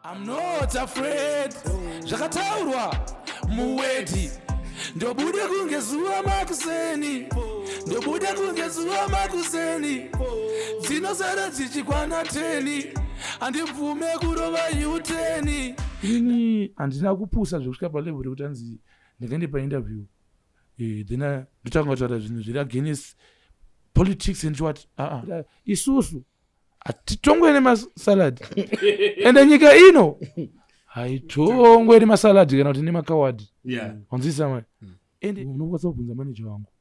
I'm not afraid zvakataurwa muwedhi ndobuda kunge zuva makuseni ndobuda kunge zuva makuseni dzinosara dzichikwana teni handibvume kurova uteni ini handina kupusa zvekusvika palevel rekuti anzi ndikaende painterview eh, then eh, ndotanga kutaura zvinhu zviri against politics and what uh -uh. Isusu hatitongwe nemasalad ende nyika ino haitongwe nemasalad kana kuti nemakawadi wanzwisisa mai ende unokwanisa kubvunza manager wangu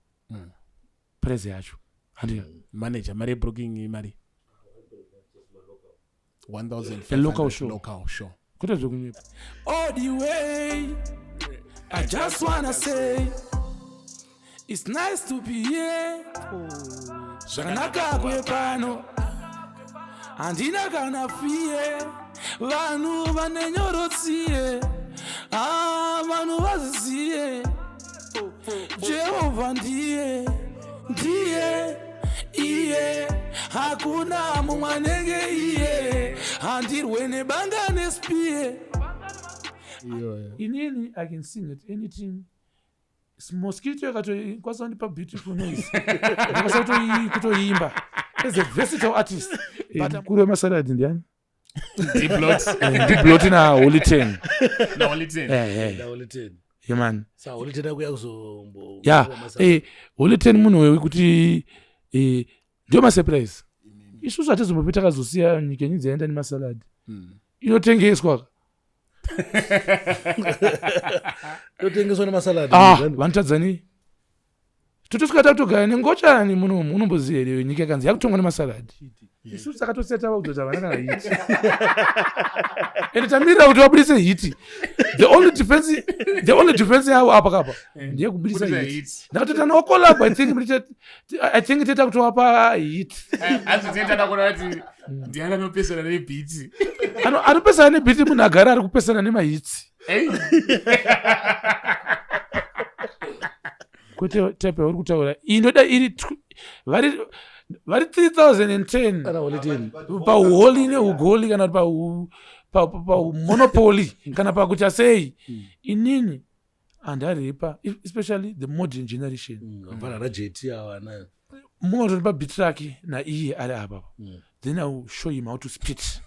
price yacho handi Manager, mari yebrooking imari A local show. Local show. Kwete zvekunyepa. All the way I just wanna say it's nice to be here. Zvakanaka kuve pano, handina kana fiye. Vanhu vane nyorotsiye, ah, vanhu vaziziye Jehovha ndiye ndiye iye, hakuna mumwe anenge iye, handirwe nebanga nespiye. Inini I can sing at anything. Mosquito yakatokwanisa kundipa beautiful noise, ndikwanisa kutoimba as a versatile artist. But mukuru wemasalad ndiani? Dblot na Holy Ten. Na Holy Ten. Eh, eh. Holy Ten. Yeah, man. Sa Holy Ten akuya kuzombo. Yeah. Holy Ten munhu wekuti ndio masurprise. Isusu hatizombopi takazosiya nyika yenyu dzaenda nemasalad. Inotengeswa. Inotengeswa nemasalad. Ah, vanotadzani? Totosvika tatogara nengochani munomu, unomboziva here nyika yakanzi yakutongwa nemasalad? Isusu takatosiya tava kuzoti havana kana hiti, ende tamirira kuti vabudise hiti. The only defense yavo apa kapa ndeyekubudisa Kubudisa hiti. Hit. Ndakatoita no collab. I think teta kutovapa hit. Hanzi tenda kuona kuti ndiani anopesana nebeat. Anopesana nebeat munhu agara ari kupesana nemahits. Kwete type yauri kutaura inoda iri vari 3010 Ana Holy Ten. Pauholi neugoli kana kuti paumonopoly kana pakuita sei. Inini handarepa, especially the modern generation. Vafana na JT awana. Mungatoripa beat rake naiye ari apa, then I will show him how to spit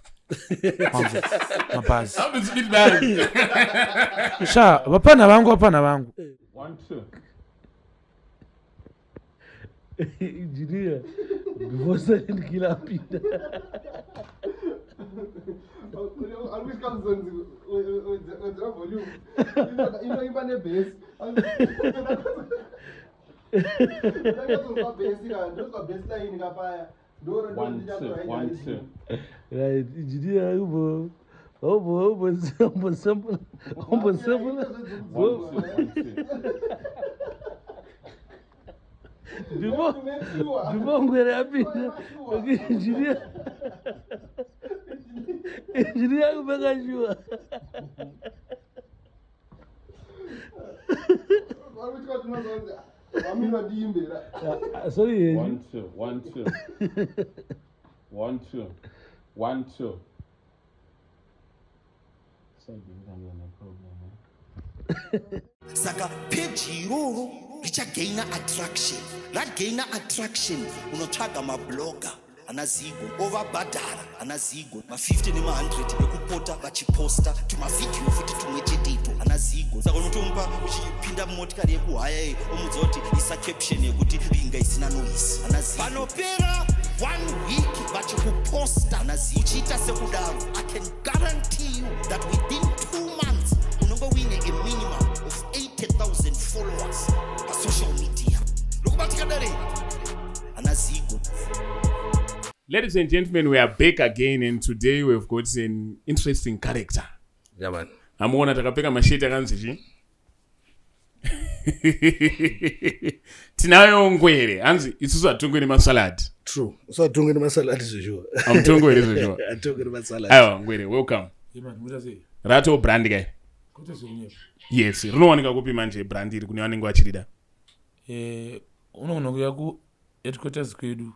mabhazi. How to spit bars. Sha, vapana vangu, vapana vangu. One, two. Engineer, before Silent Killer apinda. Ari kusvika muzonzi wedzera volume, inoimba nebass. Ndakazonzwa bass ka, ndozwa bass line kapaya. One, two, one, two. Right, engineer, umbo umbo umbo umbo sample, umbo sample. One, two, one, two. Before ngwere apinda, okay, engineer, engineer kupeka sure. Ari kutya kuti unozonzi wamirwa ndiimbera. Sorry henyu. One, two, one, two. One, two. One, two. Sorry, problem, eh? Saka peji iroro richagaina attraction. Ragaina attraction, unotsvaga mablogger ana Zigo, ovabhadhara ana Zigo ma50 nema100 ekupota vachiposta tumavhidhiyo futi tumwe cheteto ana Zigo. Saka unotomupa uchipinda mumotikari yekuhaya iyi, omudza kuti isa caption yekuti "Binga isina noise", ana Zigo. Panopera one week vachikuposta ana Zigo, uchiita sekudaro, I can guarantee you that within 2 months unonge uine a minimum of 80,000 followers pasocial media. Ndokubatika dare ana Zigo. Ladies and gentlemen, we are back again, and today we've got an interesting character. Yeah, man. Amuona takapfeka masheti akanzi chi? Tinayo ngwere. Hanzi isusu hatongwe nemasalad. True, usatonge nemasalad zveshuwa. Hamutongwe here zveshuwa? Atonge nemasalad. Aiwa, ngwere, welcome. Yeah, man, muita sei? Rato brand kai. Kwete zvekunyepa. Yes, rinowanika kupi manje brand iri kune vanenge vachirida? Unogona kuuya kuheadquarters kwedu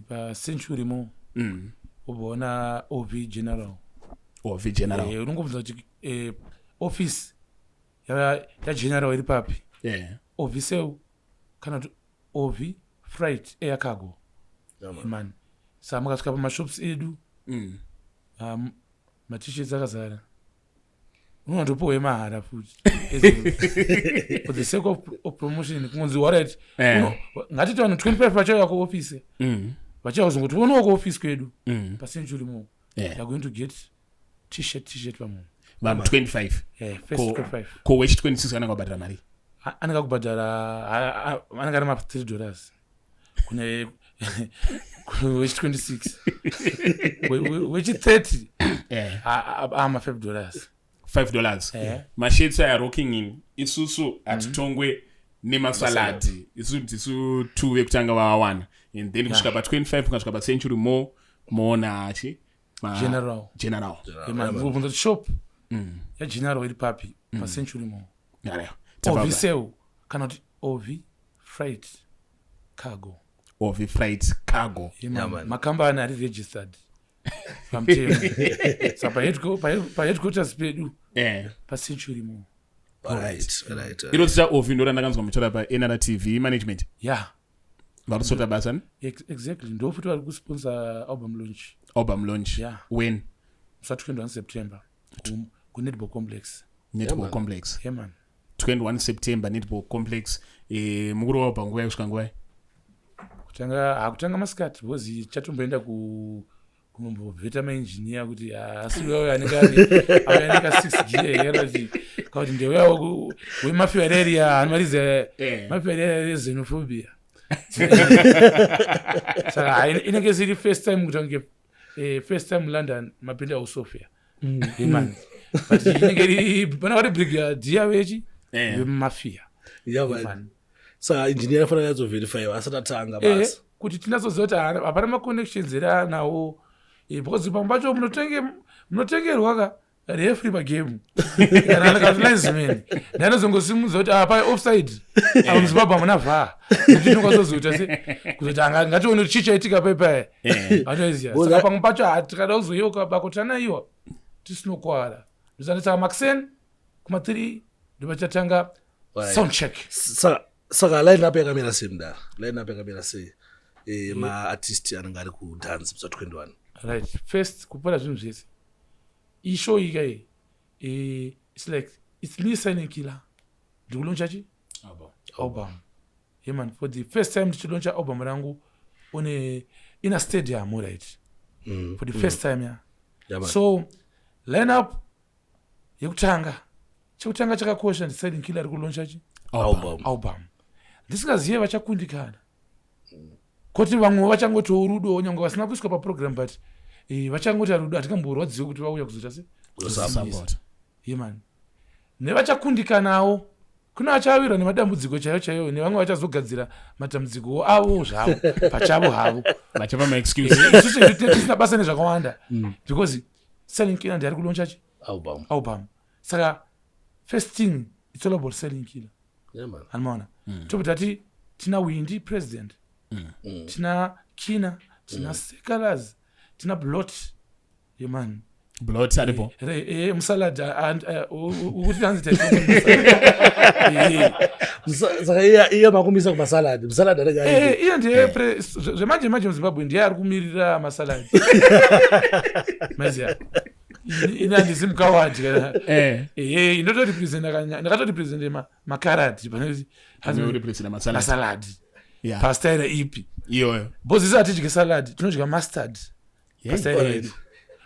paCentury Mall, wobvaona OV General. Ovi General. Unongobvunza kuti office yaGeneral iri papi. Ovi Sale kana kuti Ovi Freight Air Cargo. Man, saka mukasvika pamashops edu, maT-shirts akazara, unondopiwa mahara futi for the sake of promotion, kungonzi alright, ngatiti vanhu 25 vachauya kuofisi, vachauya kuzongoti onawo kuofisi kwedu paCentury Mall, they are going to get T-shirt pamunhu. Vanhu 25? Yeah, first 25. Ko wechi 26 anenge wabhadhara mari? Anenge akubhadhara, anenge ari ma$3 kune wechi 26. Wechi 30 ama$5. $5. Mashirts aya rocking in, isusu hatitongwe nemasaladi, isu ndisu two vekutanga vawawana, and then kusvika pa25, ukasvika paCentury Mall moona chi? General. General. Ubvunza kuti shop yaGeneral iri papi paCentury Mall. Alright. Ovi Sale kana kuti Ovi Freight Cargo. Ovi Freight Cargo. Yeah, man. Man. Makambani ari registered pamutemo, saka paheadquarters pedu paCentury Mall. Right. Iro zita Ovi ndo randakanzwa muchitaura paNRTV management. Vari kusota basa ne? Exactly, ndo futi vari kusponsor album launch. Album launch? Yeah. When? Musi 21 September kuNetball Complex. Netball Man. Complex. Yeah, man. 21 September, Netball Complex. Mukuru panguva yekusvika nguvai? Kutanga hakutanga masikati, because chatomboenda kunombovheta maengineer kuti asi uya anenge ari auya anenge 6 gear here, kuti kana kuti ndeuya wemafia area anomariza mafia area yexenophobia. Saka inenge isiri first time kuti ange first time London mapinda uSofia, yeah man, but inenge iri pana vari brigadier vechi vemafia. Yeah, man. Man. Saka engineer anofanira kunyatsoverifyiwa asati atanga basa. Kuti tinatsoziva kuti hapana maconnections here anawo, because pamwe pacho munotengerwa ka refri pagame kana kana linesman ndanozongosimudza kuti apa offside, apa muZimbabwe hamuna VAR, kuti tinokwasozoita se kuzoti ngatione kuti chii chaitika paipai, atoiziya. Saka pamwe pacho tikada kuzoyeuka bako tanaiwa tisinokwara ndosati. Saka maxen kuma3 ndopachatanga sound check. Saka line up yakamira sei, mudara? Line up yakamira sei, maartist anenge ari kudance musa 21? Right, first kupora zvinhu zvese, ishow ika iyi, it's like it's me, Silent Killer, ndikulauncha chi album, yeah man, for the first time ndichilauncha album rangu one in a stadium, right, for the first time, yeah. Yeah, man. So line up yekutanga, chekutanga chakakosha ndiSilent Killer ari kulauncha chi Album. Album. Ndisingazive vachakundikana koti vamwe vachangotiwo rudo, nyange vasina kuiswa paprogram, but vachangoti rudo, hatingamborwadziwe kuti vauya kuzoita se Support. Yeah man, nevachakundikanawo kune vachawirwa nemadambudziko chaivo chaivo, nevamwe vachazogadzira matambudziko avo zvavo pachavo havo. Vachapa maexcuse. Isusu hedu tinenge tisina basa nezvakawanda because Silent Killer ndiari kulauncha chi Album. Album. Saka first thing, it's all about Silent Killer. Yeah, man. Anomaona, tobva tati tina Windy President, tina Kina, tina Sekalas, tina Blot, yeah man. Blot aripo? Musalad ukuti hanzi. Saka iye makumisa kumasalad, musalad anenge ari Iye ndiye zvemanje manje muZimbabwe ndiye ari kumirira masalad, maziya. Ini handisi mukawadi kana inotorepresenta, ndakatorepresente makaradi pane Urepresenta masalad. Masaladi pastaira ipi? Iyoyo. Because isi hatidye salad, tinodya mustard pastaira yedu.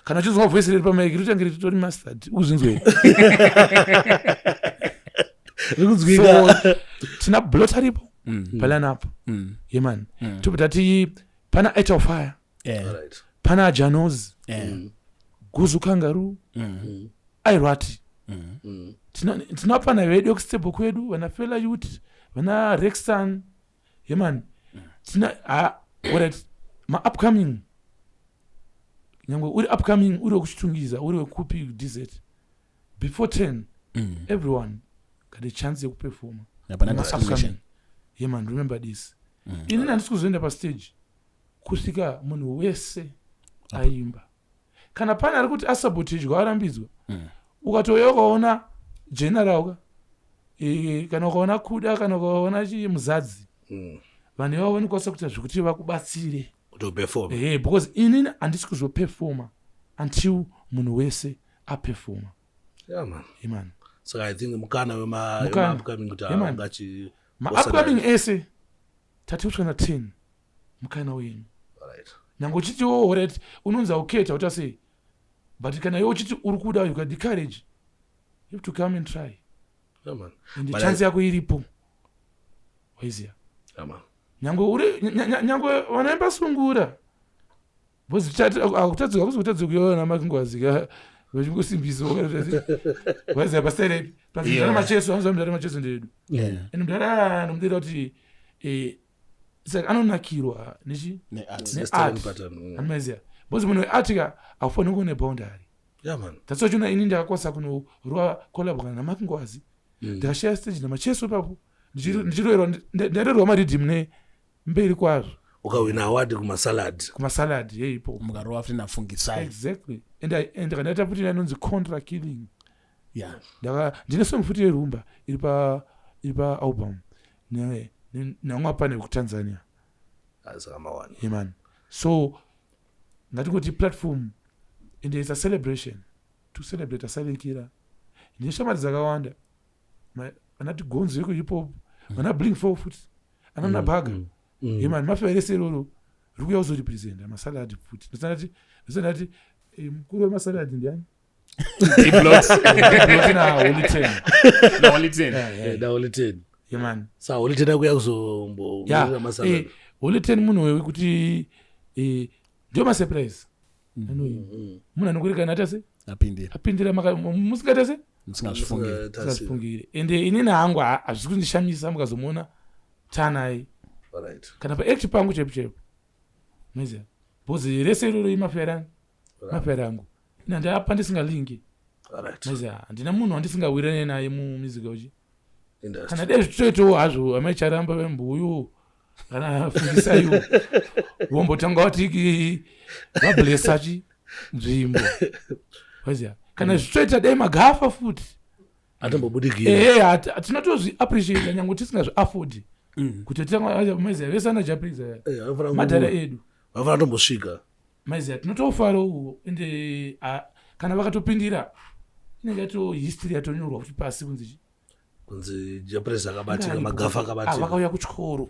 Kana uchinzwa voice riri pamaiki, ritange ritori mustard, uzvinzwei? Riri kunzwika. So tina Blot aripo paline up, yeah man. Tobva tati pana Ital Fire, pana Janos, Guzu Kangaroo, Airwati. Tinapana vedu vekustable kwedu, vana Fela Youth, vana Rexan, yeah man. Tina alright, maupcoming, nyange uri upcoming, uri wekuChitungwiza, uri wekupi dz, before 10 everyone got a chance yekuperforma. Hapana Ma discrimination. upcoming. Yeah man, remember this, inini handisi kuzoenda pastage kusvika munhu wese aimba. Kana pane ari kuti asabotejwa, arambidzwa, ukatouya ukaona General ka, kana ukaona Kuda, kana ukaona chi Muzadzi, vanhu ivavo vanokwanisa kuita zvekuti vakubatsire kutoperform. Ehe, because inini handisi kuzoperforma until munhu wese aperforma. Yeah, man. Iman. Saka I think mukana Mukana. wema-upcoming kuti Yeah, man. angachi Maupcoming ese tati kusvika na 10, mukana wenyu. Nyange uchitiwo, alright, unonzi auketa uta sei, but kana iwe uchiti uri kuda, you got the courage, you have to come and try. Yeah, man. And But chance yako iripo, waiziya. Yeah, man. Nyange uri nyangwe vanoimba sungura, because akutadzika kuzi kutadza kuiona makingwazika vachingosimbisa, waiziya, paserepi pazvizana. Macheso anoziva mudara, Macheso ndedu. And mudara anomudira kuti saka anonakirwa nechi Neart. Netalent neart. pattern. Anomaziya, because munhu weart ka haufaniri kuone boundary. Yeah, man. That's why chona ini ndakakwanisa kunorova collab kana namakingwazi, ndikashaya stage naMacheso ipapo. Ndichiroerwa, ndarerwa mariddim nemberi kwazvo. Ukawina award kumasalad. Kumasalad yeipo. Mukarova futi naFungisai. Exactly. And kandaita futi inonzi Contra Killing. Ndine song futi yerumba iri paalbum namwe pane kuTanzania. Saka mawani. Yeah, man. So ngatingoti platform, and it's a celebration to celebrate asalikira. Ndine shamwari dzakawanda, vanati Gonzo yekuhip hop, vana Blink Four futi, anana Baga. Yeah, man. Mafia rese iroro riri kuuya kuzorepresenta masalad futi. Ndosandati mukuru wemasalad ndiani? D-Blocks. Na Holy Ten. Na Holy Ten. Da Holy Ten. Yeah, man. Sa Holy Ten akuya kuzombo masalad. Holy Ten munhu wekuti ndio masurprise anoyi, munhu anongori kana atase Apindira. Apindira musingaita se Musingazvifungiri. Musingazvifungiri. Ende inini hangu hazvisi kundishamisa mukazomuona tanaye kana paact pangu chaipo chaipo, maiziya, because rese iroro imafera, mafera angu ina ndapa ndisingalingi. Maiziya, handina munhu wandisingawirane naye mumusic uchi. Industry. Kana dai zvitoitawo hazvo amaicharamba vembuyu kana Fungisaiwo vombotanga vati vablessa chi nzvimbo, waiziya, kana zvitoita dai magafa futi. Atombobudikira. Ehe, tinotozviappreciata nyange tisingazviaffordi kuti maiziya, vese ana Jah Prayzah, madhara edu. Vanofanira tombosvika. Maiziya, tinotofarawo. Ende kana vakatopindira inenge yato history yatonyorwa kuti pasi kunzi chi Kunzi Jah Prayzah akabatika, magafa akabatika. Vakauya kuchikoro,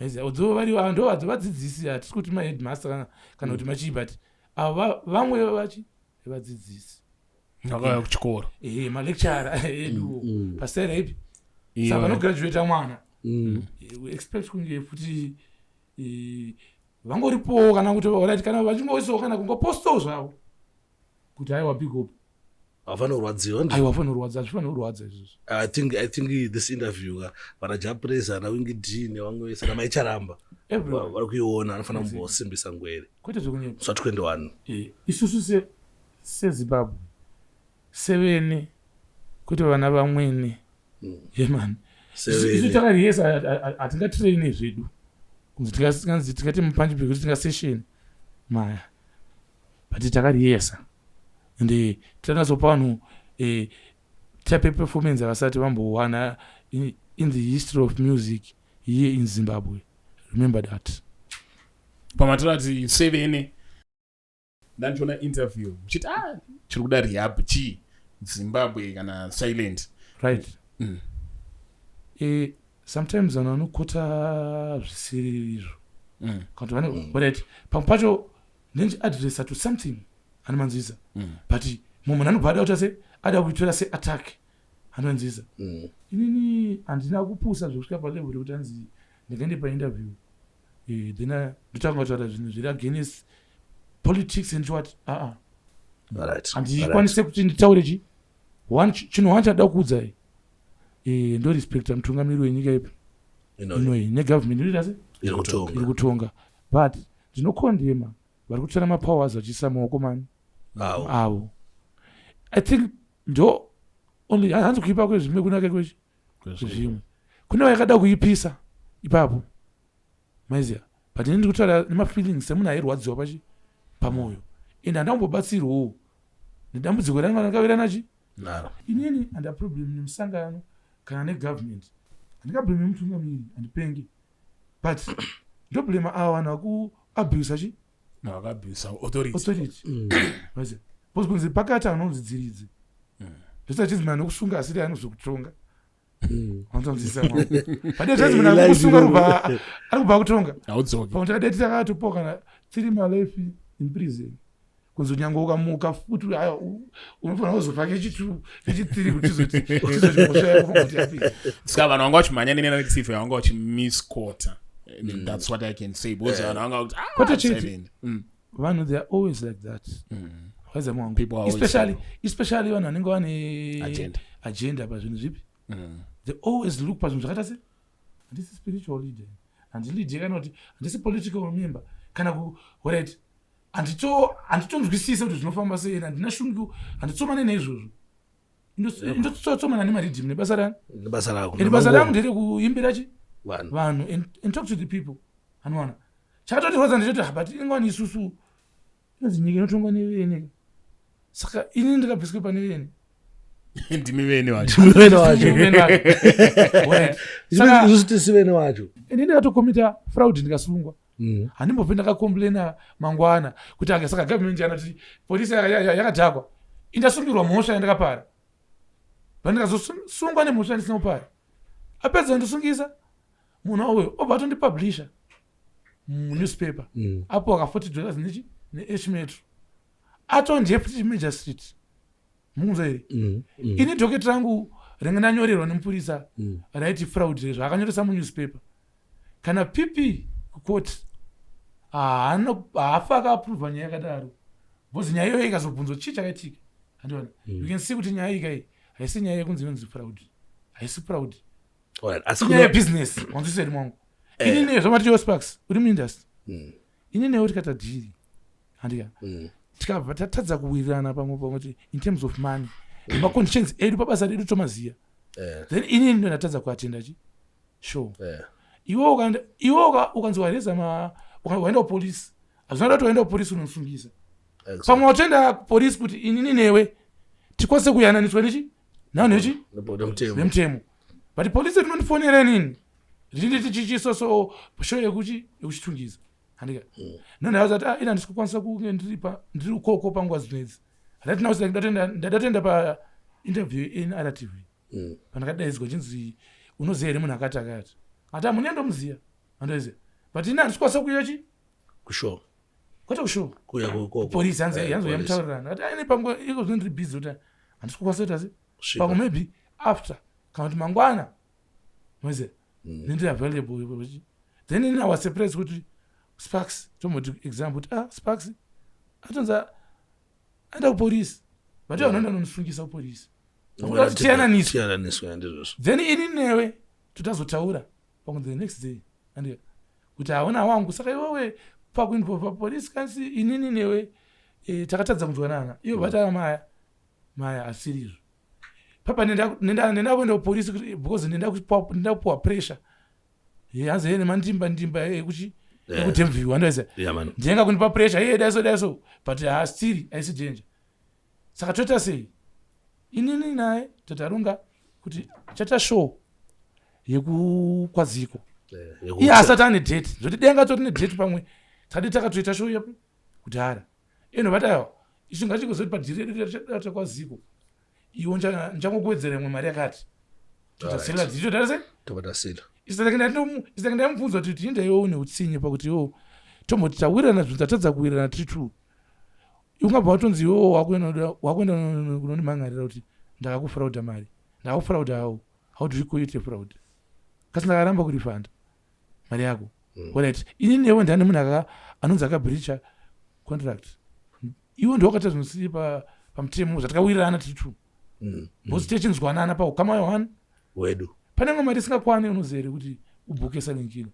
maiziya, although vari ava ndo vadzo vadzidzisi, hatisi kuti maheadmaster kana kuti machii, but ava vamwe vachi vadzidzisi. Vakauya kuchikoro. Ehe, malecturer eduwo pasaira ipi. Saka vanograduata mwana, we expect kunge futi vangoripowo, kana kuti, alright, kana vachingoisawo, kana kungopostawo zvavo kuti aiwa, big up. Havafanira kurwadziwa. Aiwa, fanira kurwadza, hazvifanira kurwadza izvozvo. I think this interview ka, vana Jah Prayzah naWinky D nevamwe vese namaicharamba Everyone. vari kuiona, anofanira kumbosimbisa ngwere. Kwete zvekunyepa. Swa 21. Isusu seZimbabwe sevene, kwete vana vamwene. Yeah, man. Sevene. Isu takariyesa, hatingatirei zvedu kunzi tingati mupanji pekuti tingasesheni maya, but takariyesa ende tanazopa vanhu type yeperformance avasati vambowana in the history of music here in Zimbabwe. Remember that. Pamatorati sevene, ndandichiona interview muchiti ah, chiri kuda rehab chii, Zimbabwe kana silent. Right. Sometimes vanhu vanokota zvisiri izvo. Kana kuti alright, pamwe pacho ndinchi-addressa to something anomanzwisa, but mumwe munhu anobva ada kuita se ada kuitora seattack, anomanzwisa. Inini handina kupusa zvekusvika palevel rekuti anzi ndingaende painterview, then ndotanga kutaura zvinhu zviri against politics and what. Aa, handikwanise kuti nditaure chi one chinhu one chandida kuudzai, ndorespecta mutungamiri wenyika ipi inoyi negovernment inoita se Iri kutonga. Iri kutonga, but ndinocondemna vari kutora mapowers vachiisa maoko mani Avo. avo. I think ndo only hanzi kuipa kwezvimwe kunaka kwechi zvimwe. Kune vakada kuipisa ipapo, maiziya, but ini ndiri kutaura nemafeelings semunhu airwadziwa pachi pamwoyo. Ende handambobatsirwawo nedambudziko ranga ndakawira nachi. Naro. Inini handa problem nemusangano kana negovernment. Handingablame mutungamiri, handipengi. But ndoblame ava vanhu vakuabusa chi? Vakaabuse authority. Authority. Vaziva. Because kunzi pakati anonzi dziridzi. Ndosati munhu anokusunga asiri anozokutonga. Wanzwanzisa mwana. But zvanzi munhu anokusunga ari kubva kutonga. Haudzoki. Pakuti takadai takatopiwa kana 3 malife in prison. Kunzi nyange ukamuka futi aya unofanira kuzofa kechi2 kechi3 kuti tizoti mhosva yako kuti yapera. Saka vanhu vanga vachimhanya nenarrative yavanga vachimisquota. I mean, that's what I can say because vanhu vanga kuti ah, Kwete chete. silent. Vanhu they are always like that. Waiza mwangu. People are always Especially vanhu vanenge vane Agenda. Agenda pazvinhu zvipi? They always look pazvinhu zvakaita se handisi spiritual leader. Handilide kana kuti handisi political member kana ku alright. Handitonzwisise kuti zvinofamba sei, handina shungu, handitsomane neizvozvo. Indotsomana nemariddim nebasa rani. Nebasa rako. And basa rangu nderekuimbira chi? Vanhu. Vanhu and talk to the people. Anowana. Chakatotirwadza ndechekuti but ingwani isusu inonzi nyika inotongwa nevene. Saka ini ndikabviswe pane vene. Ndimi vene vacho. Ndimi vene vacho. Ndimi vene vacho. Alright. Saka Isusu tisi vene vacho. Ini ndakatokomita fraud ndikasungwa. Handimbofi ndakacomplaina mangwana kuti ake saka government yanati polisi yakadhakwa. Indasungirwa mhosva yandakapara. Pandikazosungwa nemhosva yandisina kupara. Apedza kundisungisa munhu uyo obva atondipublisha munewspaper. Apo aka $40 nechi ne-H Metro. Atondiye futi Major Street. Mukunzwa here? Ini docket rangu ringe ndanyorerwa nemupurisa raiti fraud zvaakanyoresa munewspaper. Kana PP kucourt haafa akaapprova nyaya yakadaro. Because nyaya iyoyo ikazobvunzwa chii chakaitika. Handiona. You can see kuti nyaya iyi kai haisi nyaya yekunzi inonzi fraud. Haisi fraud. Alright, asi Inyaya kuna yebusiness. Wanzwisisa here mwangu? Ini newe zvamati yo Sparks uri muindustry. Ini newe tikaita deal. Handika. Tikabva tatadza kuwirirana pamwe pamwe in terms of money. Maconditions edu pabasa redu tomaziya. Then ini ndo ndatadza kuatenda chi show. Iwe ukaenda, iwe ukanzi wareza ma, waenda kupolisi. Hazvina kuti waenda kupolisi unosungisa. Pamwe watoenda kupolisi kuti inini newe tikwanise kuyananiswa nechi? Nawo nechi? Nemutemo. Nemutemo. But polisi rinondifonera inini. Rinditi chichiso so show yekuchi yekuchitungisa. Handika. No ndakaza kuti ina ndisi kukwanisa kunge ndiri pa ndiri ukoko panguva dzinedzi. Right now ndatoenda pa interview in RTV. Pandakadaidzwa chinzi unoziya here munhu akati akati. Ati amune ndomuziya. Andoziya. But ina handisi kukwanisa kuuya chi? Kushow. Kwete kushow. Kuuya kukoko. Polisi hanzi hanzi Police. yamutaurirana. Ati aine panguva iko zvino ndiri busy kuti handisi kukwanisa kuita sei. Kusvika. Pamwe maybe after kana kuti mangwana. Moziya. Ndiri available. Then ini I was surprised kuti Sparks tomboti example kuti Sparks atonza aenda kupolisi. But ivo vanoenda nomusungisa kupolisi. Vakuda kuti tiyananiswe. Tiyananiswe ndizvozvo. Then ini newe totazotaura pamwe the next day. And kuti hauna wangu saka iwewe pakuinvolva polisi kansi inini newe takatadza kunzwanana. Ivo vatava maya asiri izvo. Papa nenda kuenda kupolisi kuti because nenda kupiwa pressure. Hanzi yeye nemandimba ndimba yekuchi yekudemviwa andoziya. Yeah, man. Ndenga kundipa pressure yeye daiso daiso but haasiri haisi danger. Saka toita sei? Inini naye tatarunga kuti chaita show yekukwaziko. Iye asati ane date. Zvoti denga tori nedate pamwe. Tadi takatoita show yepi kudhara. Ino vati aiwa isu ngatigozoti padhiri redu takwaziko. Iwo nchangokuwedzera imwe mari yakati. Totasela dhiri todara sei? Tobatasela. Isaka ndamubvunza kuti tinda iwe une utsinye pakuti iwe tomboti tawirirana zvinhu tatadza kuwirirana tiri two. Ungabva watonzi iwewo wakuenda kunondimhan'arira kuti ndakakufrauda mari. Ndakakufrauda how? How do you call it a fraud? Kasi ndakaramba kurifanda mari yako. Alright. Ini newe ndani munhu anonzi akabreacha contract. Iwe ndiwe wakaita zvinhu zvisiri pamutemo zvatakawirirana tiri two. Because techinzwanana paukama one Wedu. Pane imwe mari isingakwani unoziva here kuti ubhuke Silent Killer.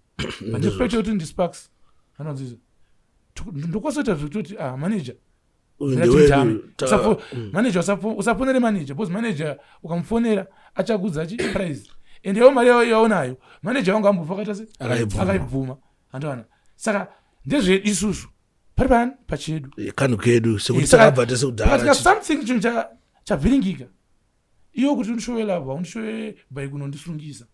But respect kuti ndi Sparks. Anonziza. Ndokwanisa kuita zvekutoti manager. Uyu Ndati ndewedu, mutame. Manager usafonere manager because manager ukamufonera achakudza chi price. And iwe mari yaunayo manager wangu ambofa akaita se Akaibvuma. Akaibvuma. Andoona. Saka ndezvedu isusu. Pari pani pachedu. Kanhu kedu sekuti takabva tese kudhara. Something chinhu chavhiringika. Iyo kuti undishowe love, undishowe by kunondisungisa.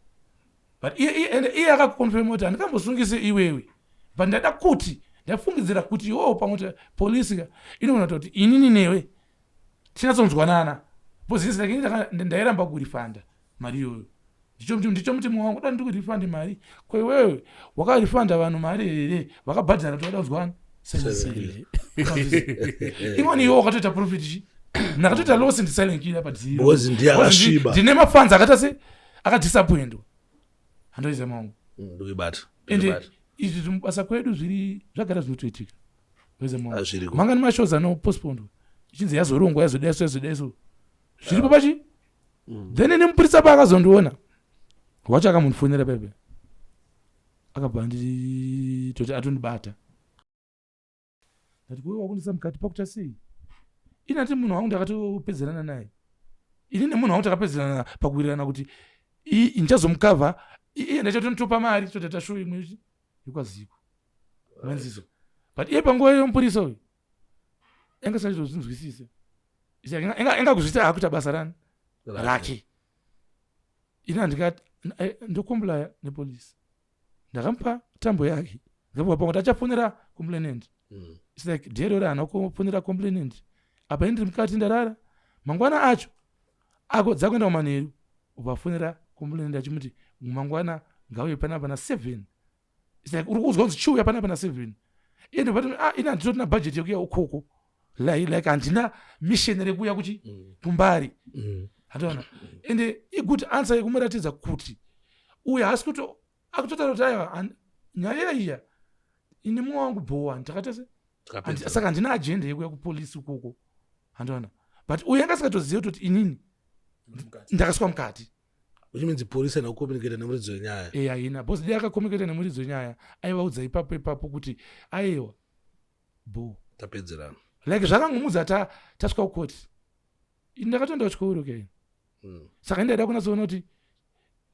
But iye akakonfirma kuti handikambosungise iwewe. But ndada kuti ndafungidzira kuti iwewo pamwe kuti polisi ka inoona kuti inini newe tinatsonzwanana. Because it's like ini ndairamba kurifanda mari iyoyo. Ndicho mutemo wangu, da ndikurifande mari. Ko iwewe wakarifanda vanhu mari here vakabhadhara kuti vada kunzwana? Imweni iwe wakatoita profit chi? Ndakatoita loss ndi Silent Killer pa zero. Because ndiye akasviba. Ndine mafans akaita se akadisappointwa. Handoiza mangu. Ndikuibata. Ende izvi zvimubasa kwedu zviri zvagara zvinotoitika. Ndoiza mangu. Mangani mashows anopostponwa. Ichinzi yazorongwa yazodaiso yazodaiso. Zviripo pachi? Then nemupurisa paakazondiona wacho akamundifonera pepe. Akabva anditoti atondibata. Ndati kuwe wakundisa mukati pakuta sei? Ini ati munhu wangu ndakatopedzerana naye. Ini nemunhu wangu takapedzerana pakuwirirana kuti ndichazomukavha iye ndachatonitopa mari totoita show imwe yekwaziko. Manziso. But iye panguva iyo mupurisa uyu anga sachitozvinzwisise. Enga kuzviita akuita basa rani rake. Ini handikati ndokomplya nepolice. Ndakamupa tambo yake. Ndakamupa pangu achafonera complainant. It's like dero haana kufonera complainant. Apa ini ndiri mukati ndarara. Mangwana acho ako dzakuenda kumanheru ukafonera complainant achimuti mangwana ngauye panapa na 7. It's like uri kuzwa kunzi chiuya panapa na 7. Iye ndobva ati, ini handitotina budget yekuya ukoko. Like handina mission rekuuya kuchi kumbari. Handiona. Ende i good answer yekumuratidza kuti uyu haasi kuti akutotaura kuti aiwa nyaya iya ini mumwe wangu bhowa ndakaita se saka handina agenda yekuya kupolisi ukoko. Handiona. But uyu anga asingatozive kuti inini ndakaswa mukati. Which means police haina kucommunicate nemuridzi wenyaya. Eh, haina. Because dai akacommunicate nemuridzi wenyaya aivaudza ipapo ipapo kuti aiwa bho. Tapedzerana. Like zvakangomudza tasvika kucourt. Ini ndakatoenda kuchikoro ke. Saka ndaida kunatsoona kuti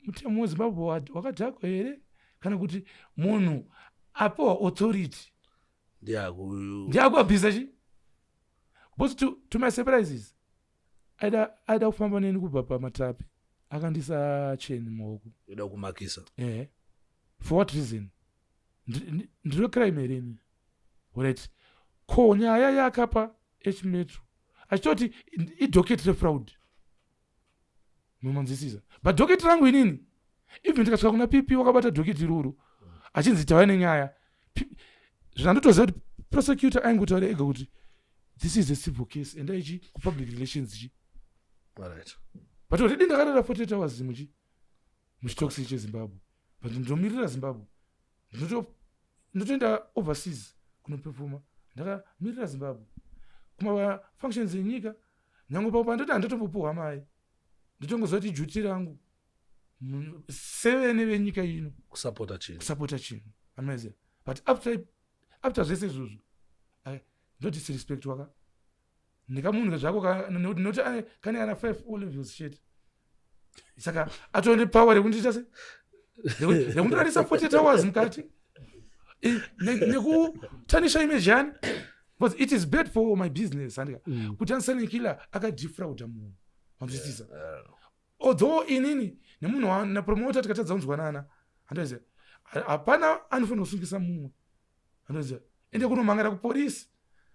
mutemo weZimbabwe wakadhakwa here kana kuti munhu apiwa authority ndiakuabhisa chi. But to my surprises aida kufamba neni kubva pamatapi akandisa chain mumaoko. Aida kumakisa. For what reason? Ndiro crime here ini? Right. Ko nyaya yakapa H-Metro achitoti idocket refraud. Munomanzwisisa. But docket rangu inini even tikasvika kuna PP wakabata docket iroro achinzi tauya nenyaya. Zvandotoziva kuti prosecutor aingotaura ega kuti this is a civil case enda ichi kupublic relations chi. Right. But already ndakarara 48 hours muchitokisi cheZimbabwe. But ndomirira Zimbabwe. Ndotoenda overseas kunoperforma. Ndakamirira Zimbabwe. Kuma functions enyika nyange papo pandoti handotombopuhwa mai. Ndotongozwa kuti duty rangu sevene venyika ino kusapota chinhu. Kusapota chinhu. Anoziva. But after zvese izvozvo ndo disrespect waka. Ndikamunhu zvako noti kane kana 5 O levels chete. Saka atone power rekundiita se? Rekundirarisa 48 hours mukati. Nekutanisha image yani. Because it is bad for my business. Andika. Kuti Silent Killer akadefrauda munhu. Manzwisisa? Although inini nemunhu na promoter tikatadza kunzwanana. Handoziva. Hapana anofanira kusungisa mumwe. Handoziva. Ende kunomhangara kupolisi.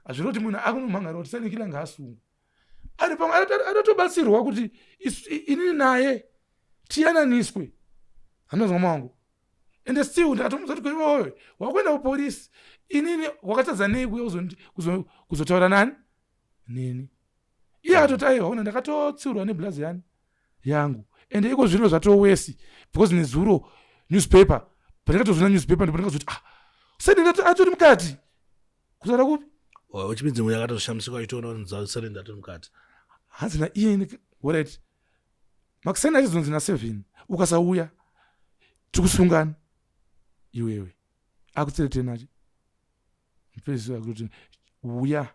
Hazviri kuti munhu akunomhangara kuti Silent Killer ngaasungwe. Ari pamwe anotobatsirwa kuti inini naye tiyananiswe. Handozwa mwangu. Ende still ndakatomudza kuti iwewe wakuenda kupolisi. Inini wakatadza nei kuuya kuzotaura nani? Neni. Iye akatoti aiwa ona ndakatotsiurwa neblazi yani yangu. Ende iko zvino zvatowesi because nezuro newspaper pandakatozviona newspaper ndipo ndakazoti Silent atori mukati. Kutaura kupi? Which means mwe yakatoshamisika achitoona kuti Silent atori mukati. Hanzi na iye alright. Makuseni achizonzi na 7 ukasauya tikusungana iwewe. Akutserete nacho. Mupedzisi akuti uya.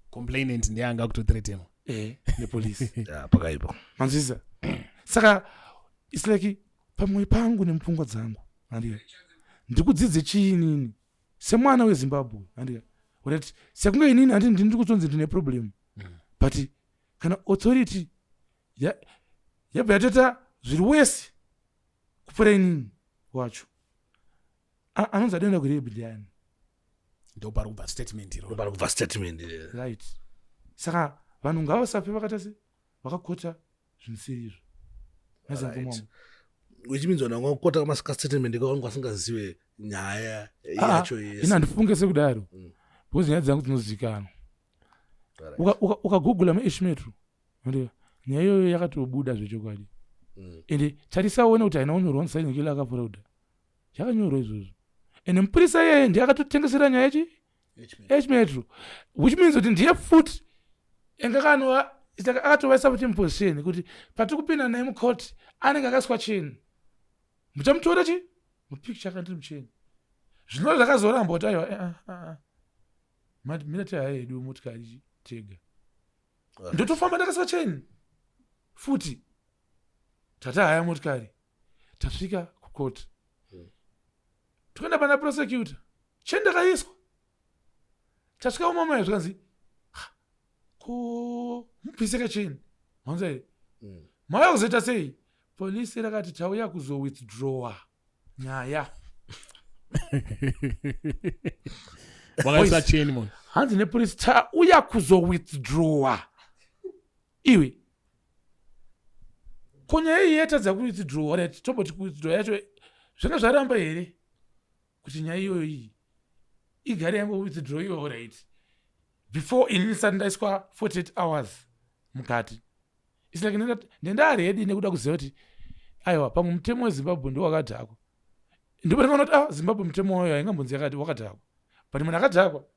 Complainant ndiye anga kutothreatenwa. Nepolice. Yeah, pakaipa. Manzwisisa? Saka it's like pamwe pangu nemupfungwa dzangu. Handika. Ndikudzidze chii inini? Semwana weZimbabwe, handika. Alright, sekunge inini handi ndini kutonzi ndine problem. But kana authority yabva yatoita zviri wese kupfuura inini wacho, anonzi adoenda kurehab ndiani? Ndopari kubva statement iro. Ndopari kubva statement iro. Right, saka vanhu ngavasafe vakaita se vakakota zvinisiri izvo. Right. Which means vanhu vangakota kastatement iko vanga vasingazive nyaya yacho yese. Ini handifunge sekudaro, because nyaya dzangu dzinozivikanwa. Ukagoogle muH-Metro, nyaya iyoyo yakatobuda zvechokwadi. Ende tarisa uone kuti haina kunyorwa musainekele akafurauda, yakanyorwa izvozvo. Ende mupurisa iyeye ndiye akatotengesera nyaya yechi H-Metro, which means kuti ndiye futi engakanwa akatovaisa futi muposition kuti patiri kupinda naye mucourt anenge akaiswa cheni, muchamutora chi mupicture akandiri mucheni. Zvinova zvakazoramba kuti aiwa, mira tihaya hedu motikari tega, ndotofamba ndakaiswa cheni futi. Tatahaya motikari, tasvika kukoti, toenda pana prosecutor, cheni ndakaiswa. Tasvika umama, zvikanzi, "Ko mubvise kacheni manza here? Mauya kuzoita sei?" Polisi rakati, "Tauya kuzowithdrawa nyaya." Wakaisa cheni munhu. Hanzi nepolisi, "Tauya kuzowithdrawa." Iwe, ko nyaya iyi yatadza kuwithdrawa? Right, tomboti kuwithdraw yacho zvanga zvaramba here kuti nyaya iyoyo iyi igare yangowithdraw iyoyo? Right before ini ndisati ndaiswa 48 hours mukati, it's like ndendaready nekuda kuziva kuti aiwa, pamwe mutemo weZimbabwe ndo wakadhakwa. Ndipo ndikaona kuti, ah, Zimbabwe mutemo wayo haingambonzi yakati wakadhakwa, but munhu akadhakwa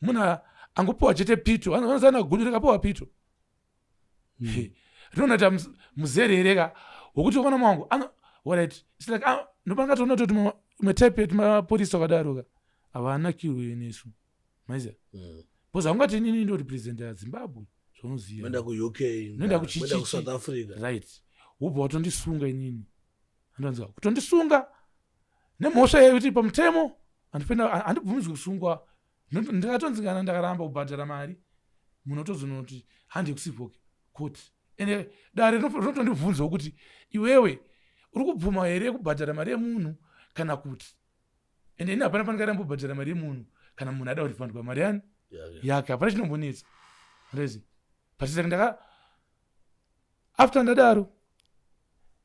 munhu angopiwa chete pito, anozana gudu rikapiwa pito rinoona kuti muzerereka wokuti ukaona mangu, alright, it's like, ah, ndopangatoona kuti imwe type yetumapurisa wakadaroka havanakirwe nesu, maiziva, because haungati inini ndorepresenta Zimbabwe zvaunoziva. Noenda kuUK. Noenda kuenda kuSouth Africa. Right, wobva watondisunga inini, andonzwa kutondisunga nemhosva yekuti pamutemo handibvumidzwi kusungwa. Ndikatonzi kana ndakaramba kubhadhara mari, munotozonoti handi kucivil court, ende dare rinotondibvunzawo kuti, "Iwewe uri kubvuma here kubhadhara mari yemunhu kana kuti?" Ende ini hapana pandingaramba kubhadhara mari yemunhu. Kana munhu ada kurifandwa mari yani yake, hapana chinombonetsa rezi. But saka ndaka after ndadaro,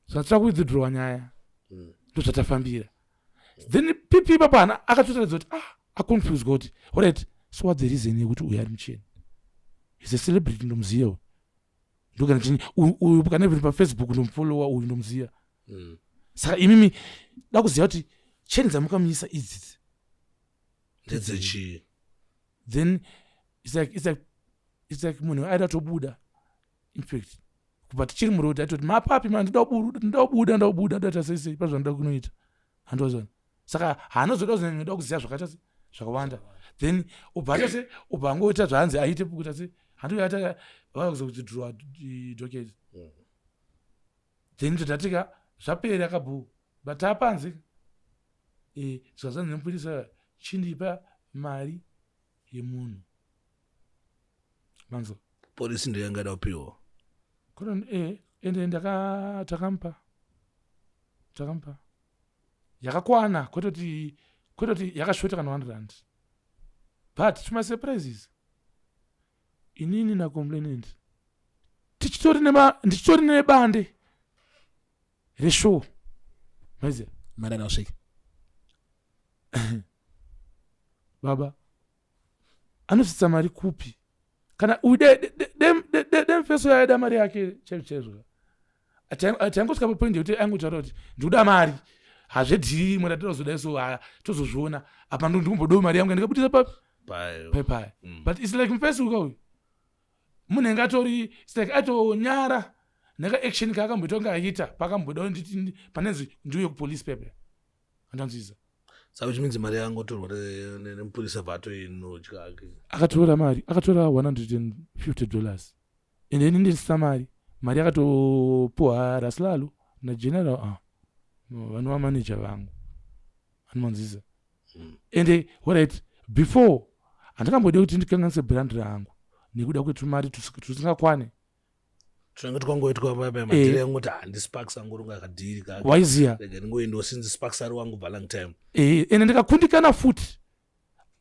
zvatsva kuwithdrawa nyaya, ndozvatafambira. Then pp ipapa akatotaridza kuti, ah, aconfused kuti, alright, so what's the reason yekuti uyu ari mucheni is a celebrity, ndomuziva ndokana chini uyu, kana even paFacebook ndomufollowa uyu, ndomuziva. Saka imimi da kuziva kuti cheni dzamukamuisa idzidzi ndedzechii? Then it's like munhu aida tobuda. Infact, kubva tichiri muroad aitoti, "Mapapi ma ndoda kubuda, ndoda kubuda, ndoita sei sei pazvanoda kunoita." Handozvona, saka haanozoda kuzonyanyoda kuziva zvakaita se zvakawanda. Then ubva aita se ubva angoita zvaanzi aite, kuita se handoata vakuzokuwithdraw docket. Then totatika zvapera kabhu, but tapanze zvikazvanzi nemupurisa, "Chindipa mari yemunhu," manzwa? Polisi ndiyo yanga ida kupiwa. Ende takampa yakakwana, kwete kuti yakashota kana R1. But to my surprises, inini nacomplainant ndichitori nebande reshow, maiziva. Mari anosvika. Baba, anosvitsa mari kupi kana uyu demfeso yaida mari yake chaizvo chaizvo? Taingosvika papoint yekuti aingotaura kuti, "Ndikuda mari, hazvedhiri imwe ratozodai, so tozozviona apa, ndikumbodawo mari yangu yandikabudisa papi paipaya." But it's like mufesi uka uyu munhu enge atori, it's like aitonyara neka-action kaakamboita kunge aita paakamboda nditi panenzi ndiuye kupolice pepe, andanzwisa. Saka which means mari yangotorwa nemupurisa bva atoinodya. Akatora mari, akatora $150, and then ndisina mari, mari yakatopuhwa Raslalo nageneral, ah, vanova manager vangu, anomanzwisa. Ende alright, before Handingambodi kuti ndikanganise brand rangu nekuda kwetumari tusingakwane. Tunenge twangoitwa paya madhiri angoti handi Sparks angorunga kadhiri kake. Waiziya. Rega ndingoendawo since Sparks ari wangu bva long time. Ende ndikakundikana futi,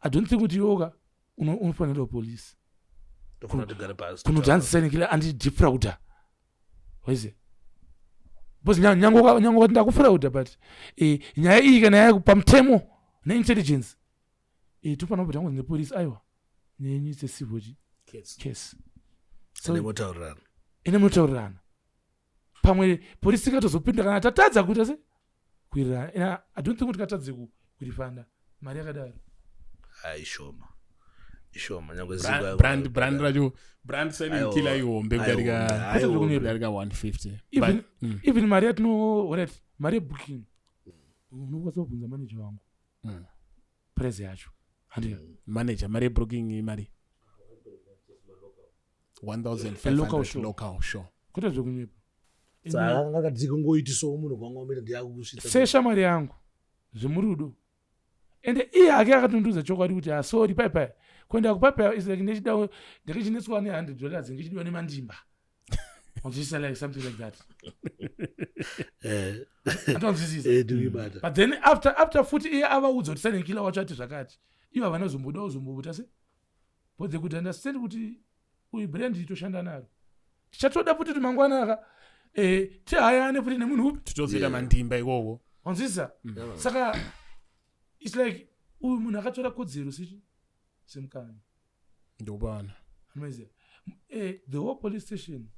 I don't think kuti iwoka unofanira police. Tofanira tigare pasi. Kunoti hanzi Silent Killer andidefrauda, waiziya, because nyange ukati ndakufrauda, but nyaya iyi kana yaya pamutemo neintelligence, tofanira kubva tangonzi nepolice, aiwa, nenyu it's a civil case. So ende motaurirana. Ende munotaurirana. Pamwe polisi ikatozopinda kana tatadza kuita se kuwirirana. And I don't think kuti katadze kurifanda mari yakadaro. Hai, ishoma, ishoma, nyangwe Brand racho, brand Silent Killer ihombe kudarika Kwete zvekunyepa. kudarika 150. Even, But, even mari yatino, right, mari yebooking, unokwanisa kubvunza manager wangu price yacho, handika? Manager, mari yebooking imari 1500. Local show. Local show. Kwete zvekunyepa. Saka anga kungoitisawo munhu kwanga umene ndiyakukusvitsa. Seshamwari yangu zvemurudo, ende iye hake akatondiudza chokwadi kuti asori paipai kuenda kupaipai is like ndechida ndakachinetswa ne$100, ngechidiwa nemandimba, wanzwisisa, like something like that. Antonzwisisa? Ndikuibata. But then after futi iye avaudza kuti Silent Killer wacho ati zvakati, ivo havana kuzomboda kuzomboita se, but they could understand kuti uyu brand itoshanda naro, tichatoda futi kuti mangwana aka tihayane futi nemunhu upi. Titozoita mandimba ikoko. Wanzwisisa? Saka it's like uyu munhu akatora kodzero sechi semukana. Ndopana. Anoziva, the whole police station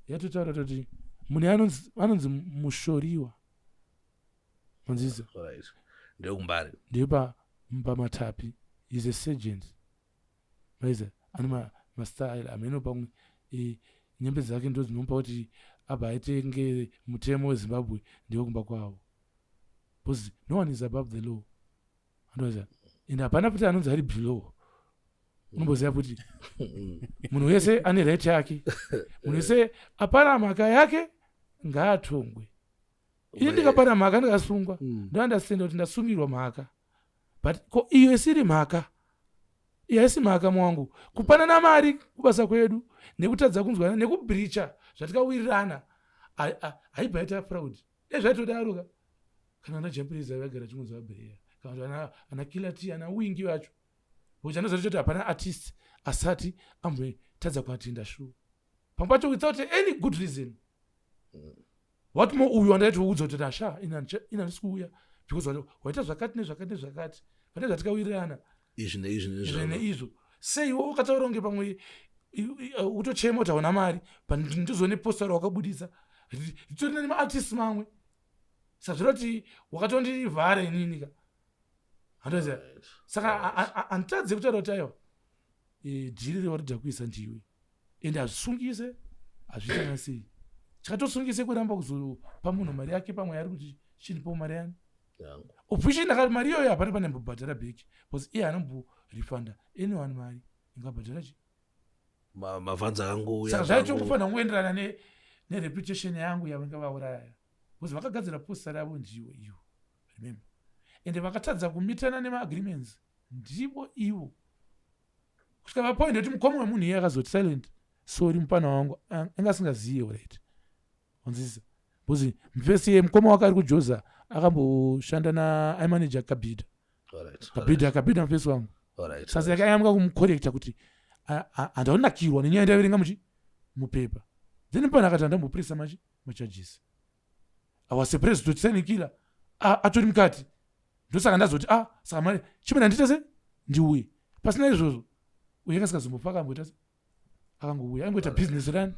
yatotaura kuti munhu anonzi Mushoriwa, manzwisisa? Alright, ndekuMbare. Ndepa pamatapi, is a sergeant, maiza, ane mastyle ameno pamwe nyembe dzake ndo dzinomupa kuti abva aitenge mutemo weZimbabwe ndewekumba kwavo, because no one is above the law, andoziva, and hapana futi anonzi ari below. Unomboziva futi munhu wese ane right yake, munhu wese apara mhaka yake ngaatongwe. Ini ndikapara mhaka ndikasungwa, ndoandasenda kuti ndasungirwa mhaka, but ko iyo isiri mhaka, iyo haisi mhaka mwangu. Kupanana mari kubasa kwedu nekutadza kunzwana nekubreacha zvatikawirirana haibva yaita fraud. Ezvaitodaroka kana ana Jah Prayzah vagara chingonzi vabreya, kana kuti ana Killer T, ana Wingi vacho, because anoziva kuti hapana artist asati ambotadza kuattenda show pamwe pacho without any good reason. What more uyu wandaitoudza kuti asha, ina handisi kuuya because waita zvakati nezvakati nezvakati pane zvatikawirirana. Izvi neizvi. Izvi neizvi. Neizvo seiwo ukataura kunge pamwe utochema kuti hauna mari, but ndizoone poster rawakabudisa ritori nemaartist mamwe, sazvira kuti wakatondivhara inini ka, handoziva. Saka handitadze kutaura kuti aiwa, dhiri rewarida kuisa ndiwe, ende hazvisungise, hazviitana sei. Chakatosungise kuramba kuzopa munhu mari yake, pamwe ari kuti chinipo mari yani. Yangu. Of which ndakati mari iyoyo hapana pane mbobhadhara back, because iye anomborefunda anyone mari ingabhadhara chi. Mafans akangouya. Saka zvaitokufanira kungoenderana nereputation yangu yavange vauraya, because vakagadzira poster ravo ndiwo ivo, remember, ende vakatadza kumitana nemaagreements ndivo ivo, kusvika papoint yekuti mukoma wemunhu iye akazoti, "Silent, sorry, mupana wangu anga asingaziye." Right, wanzwisisa? Because mufesi yemukoma wake ari kuJoza, akamboshanda naaimanager Kabhidha. Kabhidha, Kabhidha mufesi wangu. Sasa yakayamuka kumucorrecta kuti handaunakirwa nenyaya ndaverenga muchi mupepa. Then pana akati handambopresa machi macharges. I was surprised kuti Silent Killer atori mukati. Ndosaka ndazoti, ah, saka mari chimene handita se ndiuye pasina izvozvo. Uye akasikazombofa akamboita se akangouya aingoita business rani.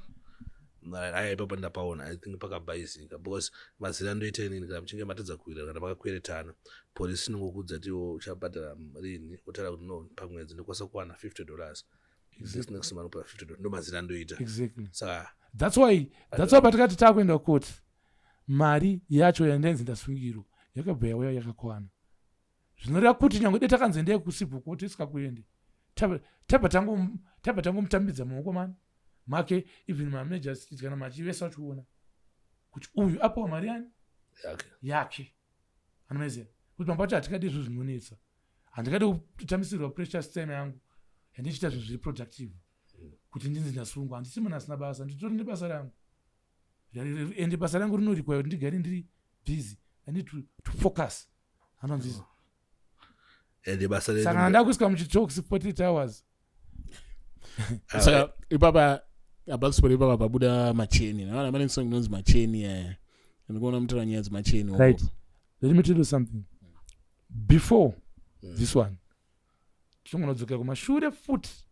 Aya, ipapo ndapaona, I think pakabhaizika, because mazira andoita inini, kana muchinge matadza kuwirana kana makakweretana, polisi inongokudza kuti iwo uchabhadhara rini, wotaura kuti no, pamwedzi ndokwanisa kuwana $50, this next month pa $50, ndo mazira andoita. Saka That's why patikati takuenda kukoti, mari yacho yandainzi ndasungirwa yakabva yauya yakakwana, zvinoreva kuti nyange dai takanzi endai kucivil court isikakuende, tabva tangomutambidza maoko mani make, even mamajor kana machivesa uchiona kuti uyu apiwa mari yani yake. Yake, anomaziva kuti pamwe pacho hatikadi izvo zvinonetsa, handingadi kutambisirwa precious time yangu. yandichiita zvinhu zviri productive kuti ndinzi ndasungwa. Handisi munhu asina basa, nditori nebasa rangu, ende basa rangu rinorequire kuti ndigare ndiri busy. I need to focus, anonzisa. Ende basa Saka handakuiswa muchitox 48 hours. Saka ipapa abasiporo ipapa pabuda macheni naona pane song inonzi Macheni yaya, ndikuona mutaura nyaya dzemacheni. Right, let me tell you something before this one. Tinongonodzokera kumashure futi,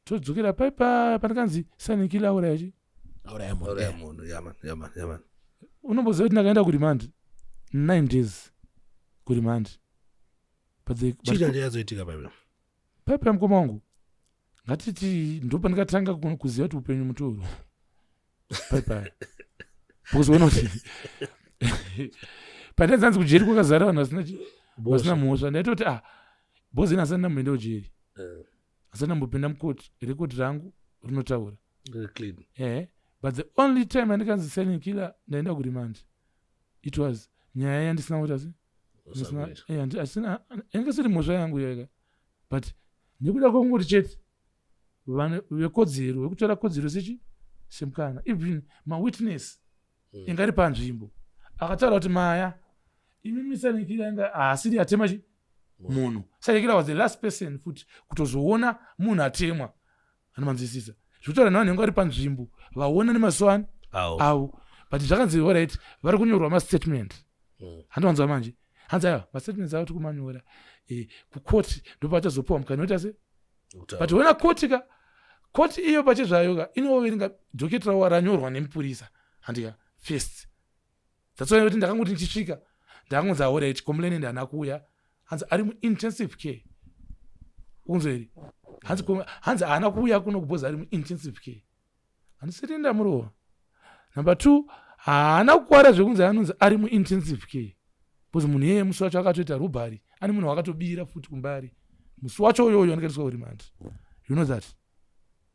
todzokera paipa pandakanzi Silent Killer auraya chi Auraya munhu. Auraya munhu, yaman, yaman, yaman. Unomboziva kuti ndakaenda kuremand 9 days kuremand, but Chii chanjayazoitika paipa? Paipa, mukoma wangu, ngatiti ndopandikatanga kuziva kuti upenyu mutoro paipa, because uona kuti pandainzanzi kujeri kwakazara vanhu vasina vasina mhosva, ndaitoti, ah, bhozi ini asati ndamboenda kujeri, asati ndambopinda mukoti, rekodi rangu rinotaura. Very clean. But the only time andikanzi Silent Killer ndaenda kuremand, it was nyaya yandisina kuita se Usabwira. Yange siri mhosva yangu yega, but nekuda kwekungoti chete vanhu vekodzero, vekutora kodzero sechi semukana, even mawitness ingari panzvimbo akataura kuti maya imimi Silent Killer inga haasiri atema chi munhu. Silent Killer was the last person futi kutozoona munhu atemwa, anomanzwisisa zvekutaura nevanhu vange vari panzvimbo, vaona nemazuva ani Awo. avo. But zvakanzi alright, vari kunyorwa mastatement. Handiwanzwa manje, hanzi aiwa, mastatements avo tikumanyora kukoti, ndopachazopiwa mukana oita se Kutaura. But wena koti ka, koti iyo pachezvayo ka inoverenga docket ravo ranyorwa nemupurisa, handika? First, that's why kuti ndakangoti ndichisvika ndakangonzi alright, complainant haana kuuya, hanzi ari muintensive care. Unzo here, hanzi hanzi haana kuuya kuno kubhozi ari muintensive care. Handisati ndamurova. Number two, haana kukwara zvekunzi anonzi ari muintensive care, because munhu iyeye musi wacho akatoita robbery, ane munhu wakatobira futi kumbari musi wacho uyoyo andikaiswa kuremand. You know that?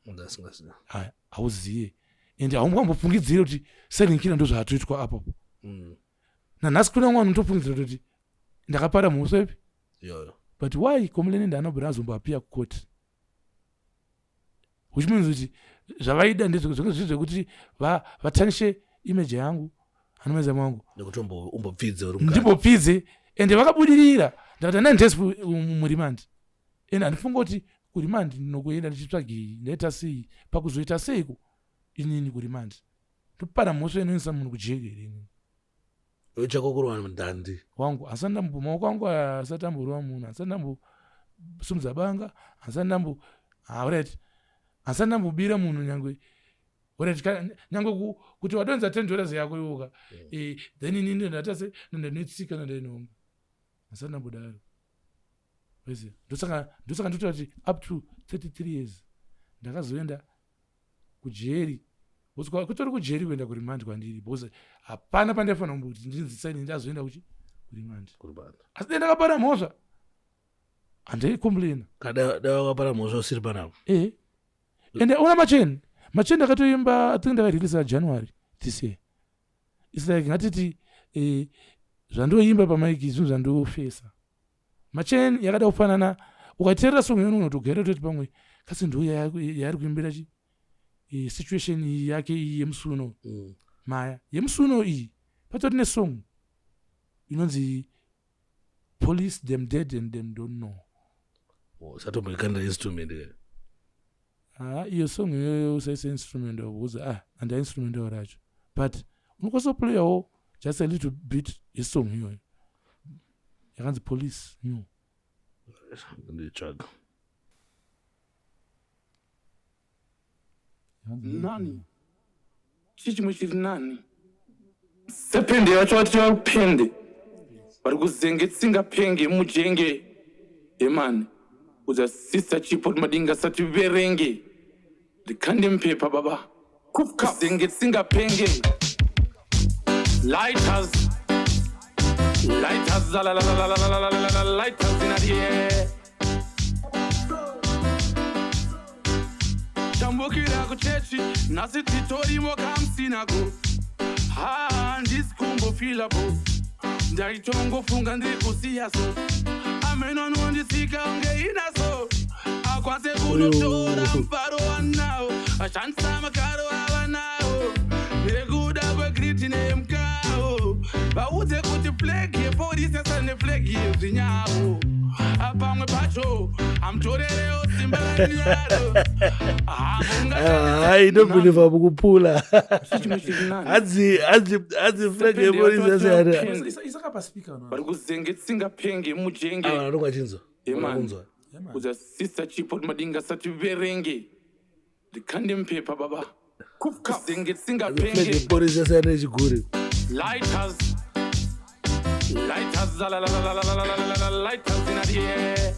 Ndasingazivi. Haya, hauziye ende haungambofungidziri kuti Silent Killer ndo zvaatoitwa apapo. Nanhasi kuna mwana unotofungidzira kuti ndakapara mhosva ipi. Iyoyo. But why complainant anobva azomboappear kukoti? Which means kuti zvavaida ndezve zviri zvekuti vatarnishe image yangu, anomedza mwangu. Nekuti umbopfidze uri mukati. Ndimbopfidze, ende vakabudirira. Ndakati 9 days muremand, ende handifunga kuti kuremand ndinokuenda ndichitsvagei, ndaita sei, pakuzoita seiko inini kuremand, ndopara mhosva inoendesa munhu kujeri here inini? Chako kurwa mudhandi. Wangu, hasati ndambo, maoko angu asati amborova munhu, hasati ndambosumudza banga, hasati ndambo, alright, hasati ndambobira munhu nyangwe, alright, nyangwe kuti wadonza $10 yako iwoka, then inini ndata se ndinoitsika, ndandinomba, hasati ndambodaro. Wese ndosaka ndotaura kuti up to 33 years ndakazoenda kujeri. Kutori kujeri kuenda kuremand kwandiri, because hapana pandaifanira kumboti ndinzi ndazoenda kuchi kuremand. Kuribanda. Asi dai ndakapara mhosva, handaicomplaina. Kada dai wakapara mhosva usiri panapa. Ende ona Macheni, Macheni ndakatoimba, I think ndakareleasa January this year. It's like ngatiti zvandoimba pamaiki zvinhu zvandofesa. Macheni yakada kufanana, ukateerera song yona unotogara toti pamwe kasi ndo yaari kuimbira chi situation iyi yake iyi yemusuno. Maya yemusuno iyi patori nesong inonzi "Police Them Dead and Them Don't Know". Usatomboikandira instrument ke. Ha, iyo song iyoyo usaise instrument, because ah, handa instrument racho, but unokwanisa kuplayawo just a little bit yesong iyoyo yakanzi "Police New". Nditsvaga. Nani chii chimwe chiri nani sepende yacho vati varupende vari kuzenge tsinga penge mujenge yemani udza sista chipo madinga sati verenge ndikande mupepa baba kuzenge tsinga penge lighters lighters la la la la la la la la la lighters in the air. Tambukira kuchechi nhasi titorimo kamusinako, handisi kumbofilapo, ndaitongofunga ndiri kusiya so ameno anonditsika unge inaso. Akwanise kunotora mufaro wanawo, ashandisa makaro avanawo nekuda kwegriti nemukawo. Vaudze kuti flag yepolisi yasana neflag yezvinyawo. Pamwe pacho hamutorerewo simba ranyaro. Hayi, ndobhilivha mukupula. Hanzi, hanzi, hanzi flag yepolisi yasiyana. Isaka paspeaker. Vari kuzenge tsingapenge mujenge. Ava vanonga chinzwa. Yemani. Kunzwa. Udza Sister Chipo Madinga sativerenge, ndikande mupepa baba, kuzenge Flag tsingapenge. yepolisi yasiyana nechigure. Lighters, lighters, la la la la la la la la la la, lighters in the air.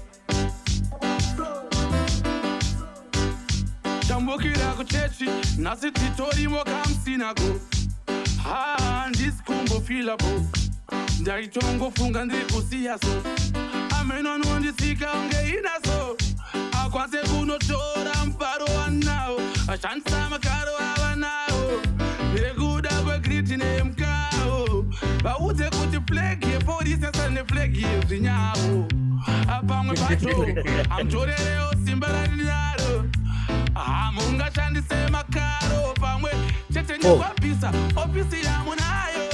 Tambukira kuchechi nhasi, titorimo kamusinako. Handisi kumbofilapo, ndaitongofunga ndiri kusiya so ameno anonditsika unge inaso. Akwanise kunotora mufaro wanawo, ashandisa makaro avanawo nekuda kwegriti nemukawo. Vaudze kuti flag yepolisi yasana neflag yezvinyawo. Pamwe pacho hamutorerewo simba rarinaro, hamungashandise makaro pamwe chete nekwabvisa ofisi yamunayo.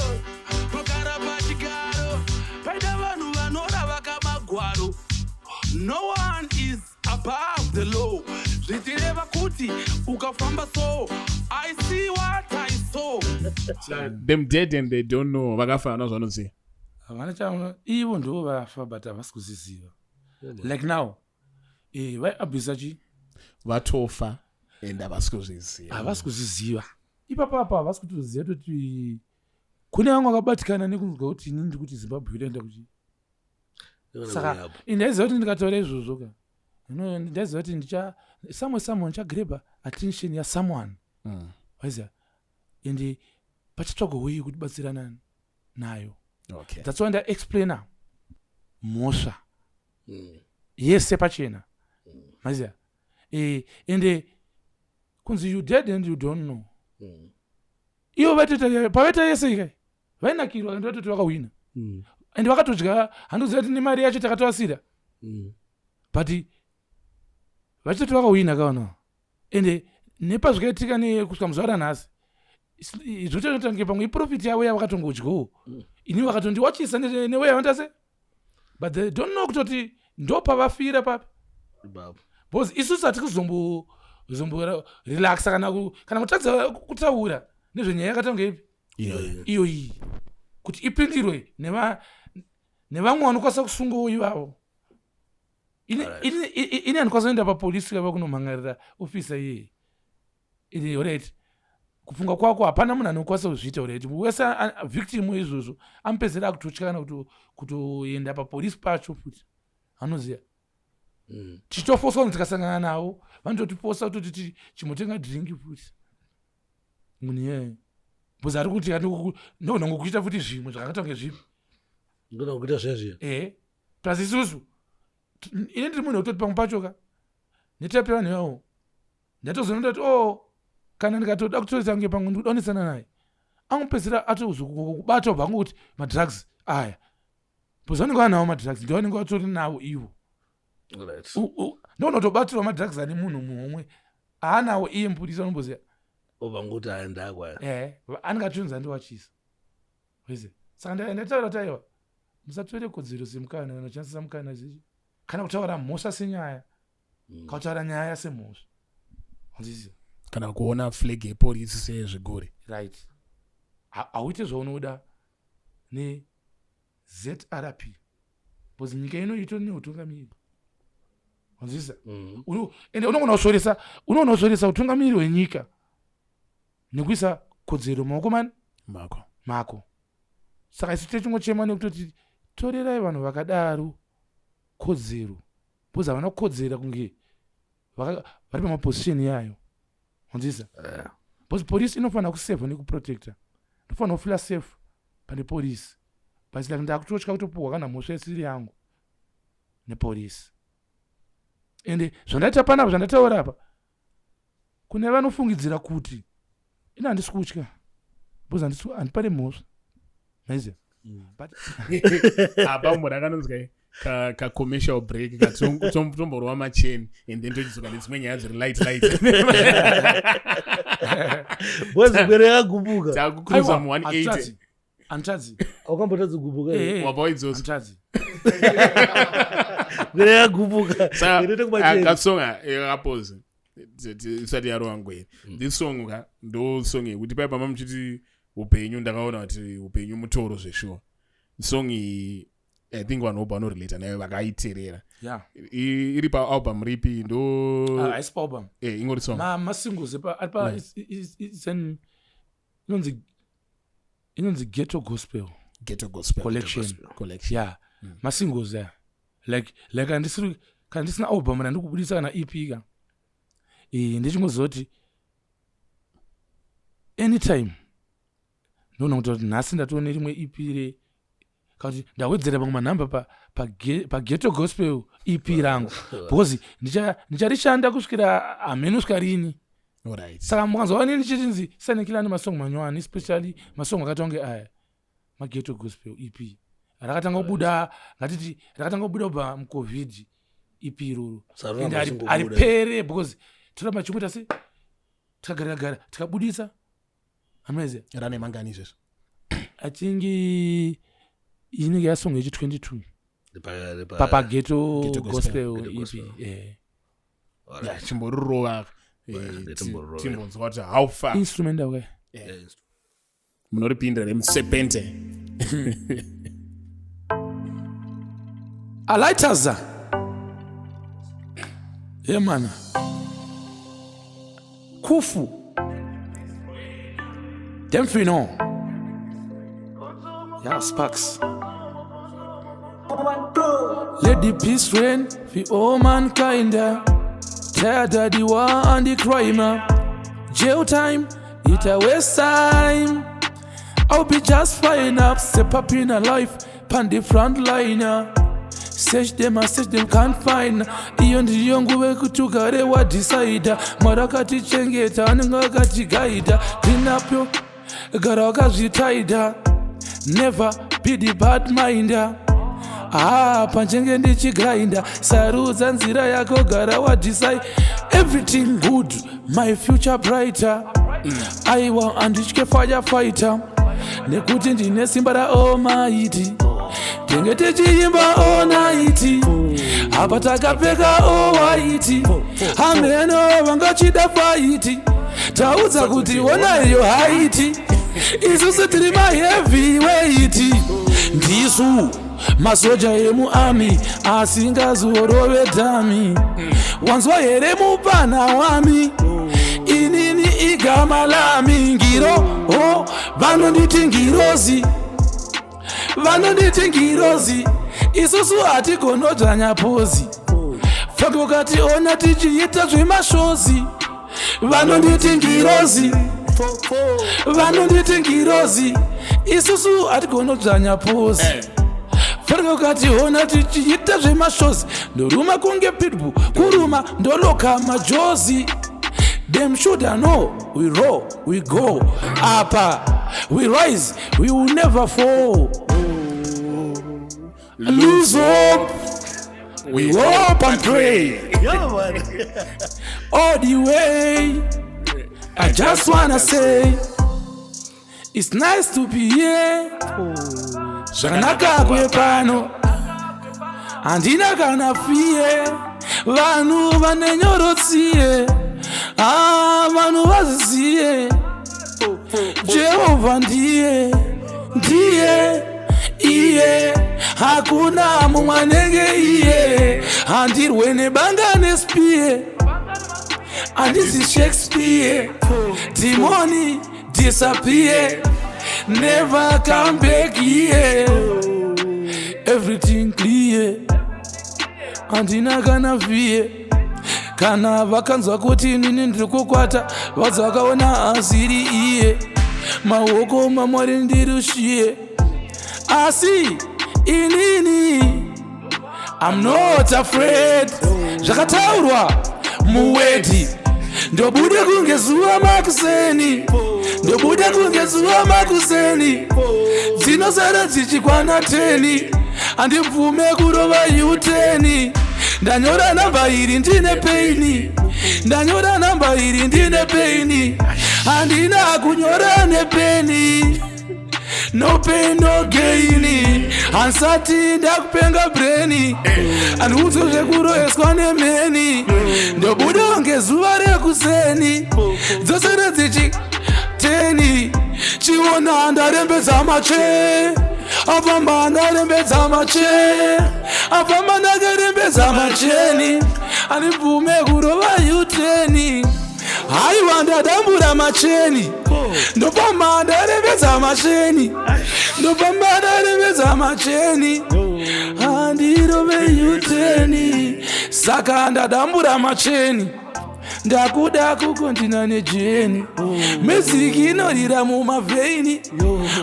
Kugara pachigaro paida vanhu vanorava kamagwaro. No one is above the law, zvichireva kuti ukafamba so, I see what I saw. Them dead and they don't know. Vakafa vana zvanoziva. Havana cha, ivo ndo vafa, but havasi kuziziva. Like now, vaiabhisa chi? Vatofa and havasi kuzviziva. Havasi kuzviziva ipapo apa, havasi kutoziva toti kune vamwe vakabatikana nekunzwa kuti inini ndiri kuti Zimbabwe inoenda kuchi. Saka ndaiziva kuti ndikataura izvozvo ka, ndaiziva kuti ndicha somewhere, someone ndichagreba attention yasomeone. Waiziva, and pachatsvagwa way yekuti nayo. That's why ndaexplaina mhosva yese pachena, maiziva. Ende kunzi you dead and you don't know. Ivo vaitoita pavaita yese ikai, vainakirwa ende vatoti vakahwina ende vakatodya. Handoziva kuti nemari yacho takatovasira, but vachitoti vakahwina kaona. Ende nepazvikaitika nekusvika muzuva ranhasi, zvototange pamwe iprofit yavo yavakatongodyawo. Ini vakatondiwachisa neweya vandase, but they don't know kutoti ndo pavafira papi, because isusu hatisi kuzombo relaxa kana kutadza kutaura nezvenyaya yakatange ipi iyo iyi, kuti ipindirwe nevamwe vanokwanisa kusungawo ivavo. Ini handikwanisa kuenda papolisi kava kunomhangarira ofisa iyeye ini. Alright, kufunga kwako hapana munhu anokwanisa kuzviita. Alright, wese victim izvozvo amupedzera akutotya kana kutoenda papolisi pacho futi, anoziva. Tichitofoswa kunzi tikasangana navo vanototifosa kutoti chimbotenga drink futi munhu iyeye, because ari kuti ndonongokuita futi zvimwe zvakakaita kunge zvipi. Ndinoda kuita zviya zviya. Ehe, plus isusu ini ndiri munhu wekutoti pamwe pacho ka netype yevanhu ivavo ndatozoona kuti, o, kana ndikatoda kutoita kunge pamwe ndikudaonesana naye, angopedzisira atozokubata ubva angokuti madrugs aya, because vanenge vanawo madrugs, ndo vanenge vatori nawo ivo. Ndoona kutobatirwa madrugs ane munhu mumwe haanawo iye mupurisa, unomboziva. Obva ngokuti aya ndakwa. Ehe, anenge atonzi andiwachisa wese. Saka ndataura kuti aiwa, musatore kodzero semukana kana uchashandisa mukana zichi, kana kutaura mhosva senyaya, kana kutaura nyaya semhosva, wanzwisisa? Kana kuona flag yepolisi sezviguri. Right, hauite zvaunoda neZRP, because nyika ino itori neutungamiri, wanzwisisa? Ende unogona kusvoresa utungamiri hwenyika nekuisa kodzero mumaoko mani? Mako. Mako. Saka isu techingochema nekutoti torerai vanhu vakadaro kodzero, because havana kukodzera kunge vari pamaposition yayo, wanzwisisa? Because polisi inofanira kusevha nekuprotecta. Ndofanira kufila safe pane polisi, but like ndakutotya kutopuhwa kana mhosva isiri yangu nepolisi. Ende zvandaita panapa, zvandataura apa, kune vanofungidzira kuti ina handisi kutya, because handipane mhosva, maiziva, but Apa munhu akanonzwa. Ka commercial break katomborova macheni and then tochidzoka nedzimwe nyaya dziri light light. Boys, gwere yakagumbuka. Takucruisa mu 180. Antadzi. Wakambotadza kugumbuka here? Wabva waidzosa. Antadzi. Gwere yakagumbuka. Saka Inoita kumacheni. Kasong yakapose isati yarova ngwere. This song ka, ndo song yekuti pai pama muchiti upenyu, ndakaona kuti upenyu mutoro zveshuwa. Song iyi, I think vanhu vobva vanorelata nayo vakaiteerera. Iri paalbum ripi? Ndo Ah, haisi paalbum. Ingori song. Masingles ari pa it's an inonzi Ghetto Gospel Ghetto Gospel Collection. Collection. Yeah, masingles aya, like handisiri, kana ndisina album randikubudisa kana EP ka, ndichingoziva kuti anytime ndoona kuti nhasi ndatoone rimwe EP re, kana kuti ndawedzera pamwe manhamba paGhetto Gospel EP rangu, because ndicharishanda kusvikira hamene kusvika rini. Saka mukanzwa nini chichinzi Silent Killer masong manyowani, especially masong akaita kunge aya maGhetto Gospel EP rakatanga kubuda, ngatiti rakatanga kubuda kubva muCovid, EP iroro. Saruramba Ende richingobuda. haripere because toramba chimboita se tikagara gara tikabudisa ameze. Rane mangani izvezvo? I think inenge yasong yechi22 papaGhetto Ghetto Gospel. Gospel Ghetto EP. Gospel. Yeah, chimborirova. Ndetimborirovera. Timbonzwa kuti how far. Instrument okay. Munoripindira remusepente. Alaitaza ye mana kufu demfino ya sparks. Let the peace reign for all mankind. Tired of the war and the crime. Jail time, it a waste time. I'll be just fine up, step up in a life, pan the front line. Search them and search them, can't find. Iyo ndiyo nguva yekuti ugare wadhisaidha. Mwari akatichengeta, anenge akatigaidha. Clean up yo, gara wakazvitaidha. Never be the bad minder. Ah, panchenge ndichigrinda, sarudza nzira yako, gara wadecide. Everything good, my future brighter. Aiwa, handitye firefighter nekuti ndine simba raAlmighty. Tenge tichiimba all night, apa takapfeka all white. Hameno vangachida fight, taudza kuti ona iyo haiti. Isusu tiri maheavy weight, ndisu masoja emuarmy asingazorove dummy. Wanzwa here mupana wami? Inini igama lami ngiro o, vanonditi ngirozi, vanonditi ngirozi. Isusu hatigonodzvanya pozi fake, ukationa tichiita zvemashozi. Vanonditi ngirozi, vanonditi ngirozi. Isusu hatigonodzvanya pozi fake, ukationa tichiita zvemashozi. Ndoruma kunge pitbull, kuruma ndoloka majozi. Them should know we roll, we go apa, we rise, we will never fall. Lose hope, we hope and pray. Yeah, man. All the way. I just wanna say it's nice to be here. Zvakanaka kuve pano, handina kana fear. Vanhu vane nyorotsiye, ah, vanhu vaziziye. Jehovha ndiye, ndiye iye, hakuna mumwe anenge iye. Handirwe nebanga nespear, handisi Shakespeare. Demon disappear, never come back here. Everything clear, handina kana fear. Kana vakanzwa kuti inini ndiri kukwata, vadza vakaona asiri iye. Maoko maMwari ndirushiye, asi inini I'm not afraid. Zvakataurwa muword, ndobuda kunge zuva makuseni, ndobuda kunge zuva makuseni. Dzinosara dzichikwana 10. Handibvume kurova U-turn. Ndanyora namba iri ndine pain. Ndanyora namba iri ndine pain. Handina kunyora nepeni. No pain no gain. Hansati ndakupenga brain. Handiudzwe zvekuroheswa nemheni. Ndobuda ngezuva rekuseni. Dzosere dzichi teni. Chiona ndarembedza mache. Afamba ndarembedza mache. Afamba ndakarembedza macheni. Handibvume kurova U-turn. Haiwa, ndadambura macheni. Ndofamba ndarembedza macheni. Ndofamba ndarembedza macheni. Handirove U-turn. Saka ndadambura macheni. Ndakuda kukondina nejeni. Music inorira mumaveins.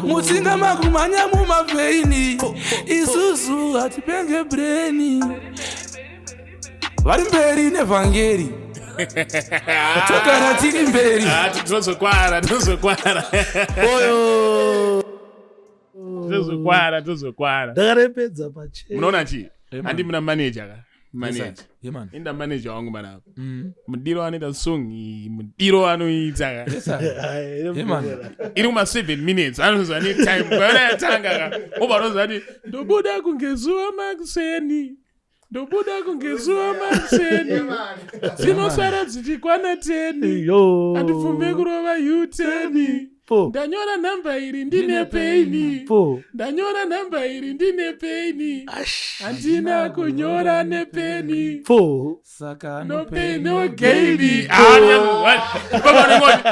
Mutsinga makumhanya mumaveins. Isusu hatipenge brain. Vari mberi nevhangeri. Togara tiri mberi. Ah, tozokwara, tozokwara. Oyo. Tozokwara, tozokwara. Ndakarembedza macheni. Munoona chi, handi muna manager ka, manager? Yeah, man. Inda manager wangu manapa, mudiro anoita song iyi, mudiro anoita ka. Yes, sir. Yeah, man. Iri kuma 7 minutes, anozwa netime kwaona yatanga ka, obva unozwa kuti ndobuda kunge zuva makuseni, ndobuda kunge zuva makuseni, dzinosara dzichikwana 10. Yo. Handibvume kurova U-turn. Po. Ndanyora nhamba iri ndine pain. Po. Ndanyora nhamba iri ndine pain. Handina kunyora nepeni. Po. Saka No pain no gain. Ah,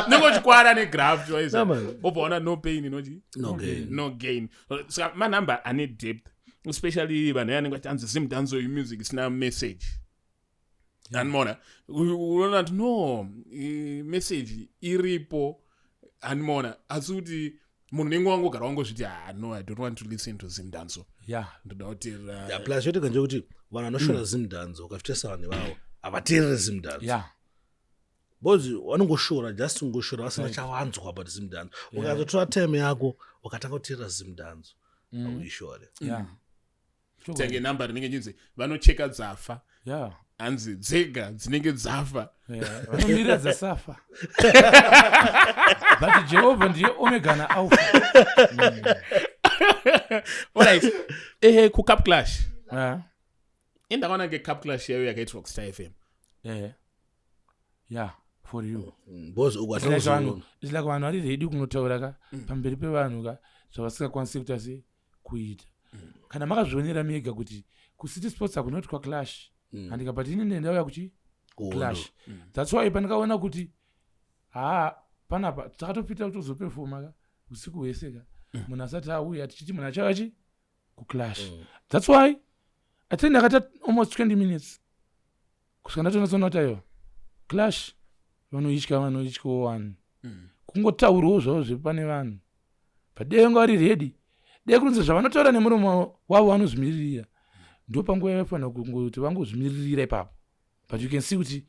nengochikwara negraph. Yeah, man. Obva no pain nochi No gain. No gain. Saka manhamba ane depth, especially vanhu vanenge vachanzi Zimdancehall music isina message. Andimona unoona kuti no, message iripo, andimona, asi kuti munhu unenge wangogara wangozviti, "Ah, no, I don't want to listen to Zimdancehall." Ndoda kuteerera. Yeah, plus yotoka ndechekuti vanhu vanoshora Zimdancehall, ukafitesa vanhu ivavo, havateereri Zimdancehall because vanongoshora, just kungoshora vasina chavanzwa about Zimdancehall. Ukazotora time yako ukatanga kuteerera Zimdancehall, auishore. Tange namba rinenge chinzi vanocheka dzafa. Hanzi dzega dzinenge dzafa. Yeah, vanomirira dzasafa, but Jehovha ndiye Omega naAlpha. Alright, ehe, kuCup Clash. Indakaona ngeCup Clash yayo yakaitirwa kuStar FM. Yeah, for you. Because uku It's like vanhu, it's like vanhu vari ready kunotaura ka pamberi pevanhu ka zvavasingakwanisi kuita se kuita. Kana makazvionera mega kuti kuCity Sports hakunotwa clash, handika? But inini ndauya kuchi clash. That's why pandikaona kuti haa, panapa takatopita kutozopefoma ka usiku hwese ka, munhu asati auya, tichiti munhu achauya chi kuclash. That's why I think ndakaita almost 20 minutes kusvika ndatonatsona kuti aiwa, clash vanoitya, vanoityawo vanhu kungotaurawo zvavo zvepane vanhu, but dei vanga vari ready, dei kunzi zvavanotaura nemuromo wavo vanozvimiririra, ndo panguva yavafanira kungoti vangozvimiririra ipapo. But you can see kuti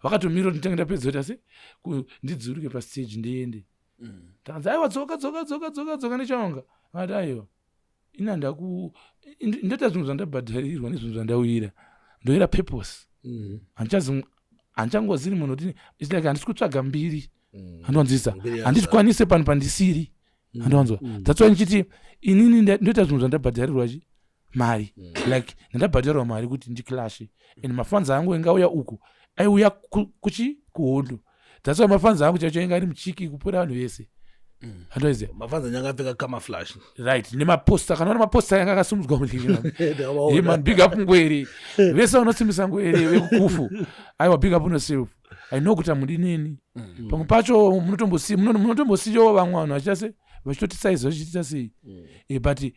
vakatomirira kuti nditange ndapedza kuita se ndidzuruke pastage ndiende. Ndakanzi, "Aiwa, dzoka, dzoka, dzoka, dzoka, dzoka nechaunga." Vakati, "Aiwa, ina ndaku ndoita zvinhu zvandabhadharirwa nezvinhu zvandauyira, ndoira purpose. Handichangoziri munhu kuti it's like handisi kutsvaga mbiri." Handonzisa. Mbiri. Handikwanise panhu pandisiri, handonzwa. That's why ndichiti inini ndoita zvinhu zvandabhadharirwa chi mari, like ndandabhadharirwa mari kuti ndiclashe, and mafans angu engauya uku aiuya kuchi kuhondo. That's why mafans angu chacho ainge ari muchiki kupfuura vanhu vese, handoiziva. Mafans anyanga apfeka camouflage. Right, nemaposta, kana uri maposta yanga akasimudzwa muliving. Ndakavaona. Hey man, big up Ngwere, vese vanosimbisa Ngwere vekukufu. Aiwa, big up yourself. I know kuti hamudi neni. Pamwe pacho munotombosiyawo vamwe vanhu vachiita se vachitotisaiza, vachiita sei. But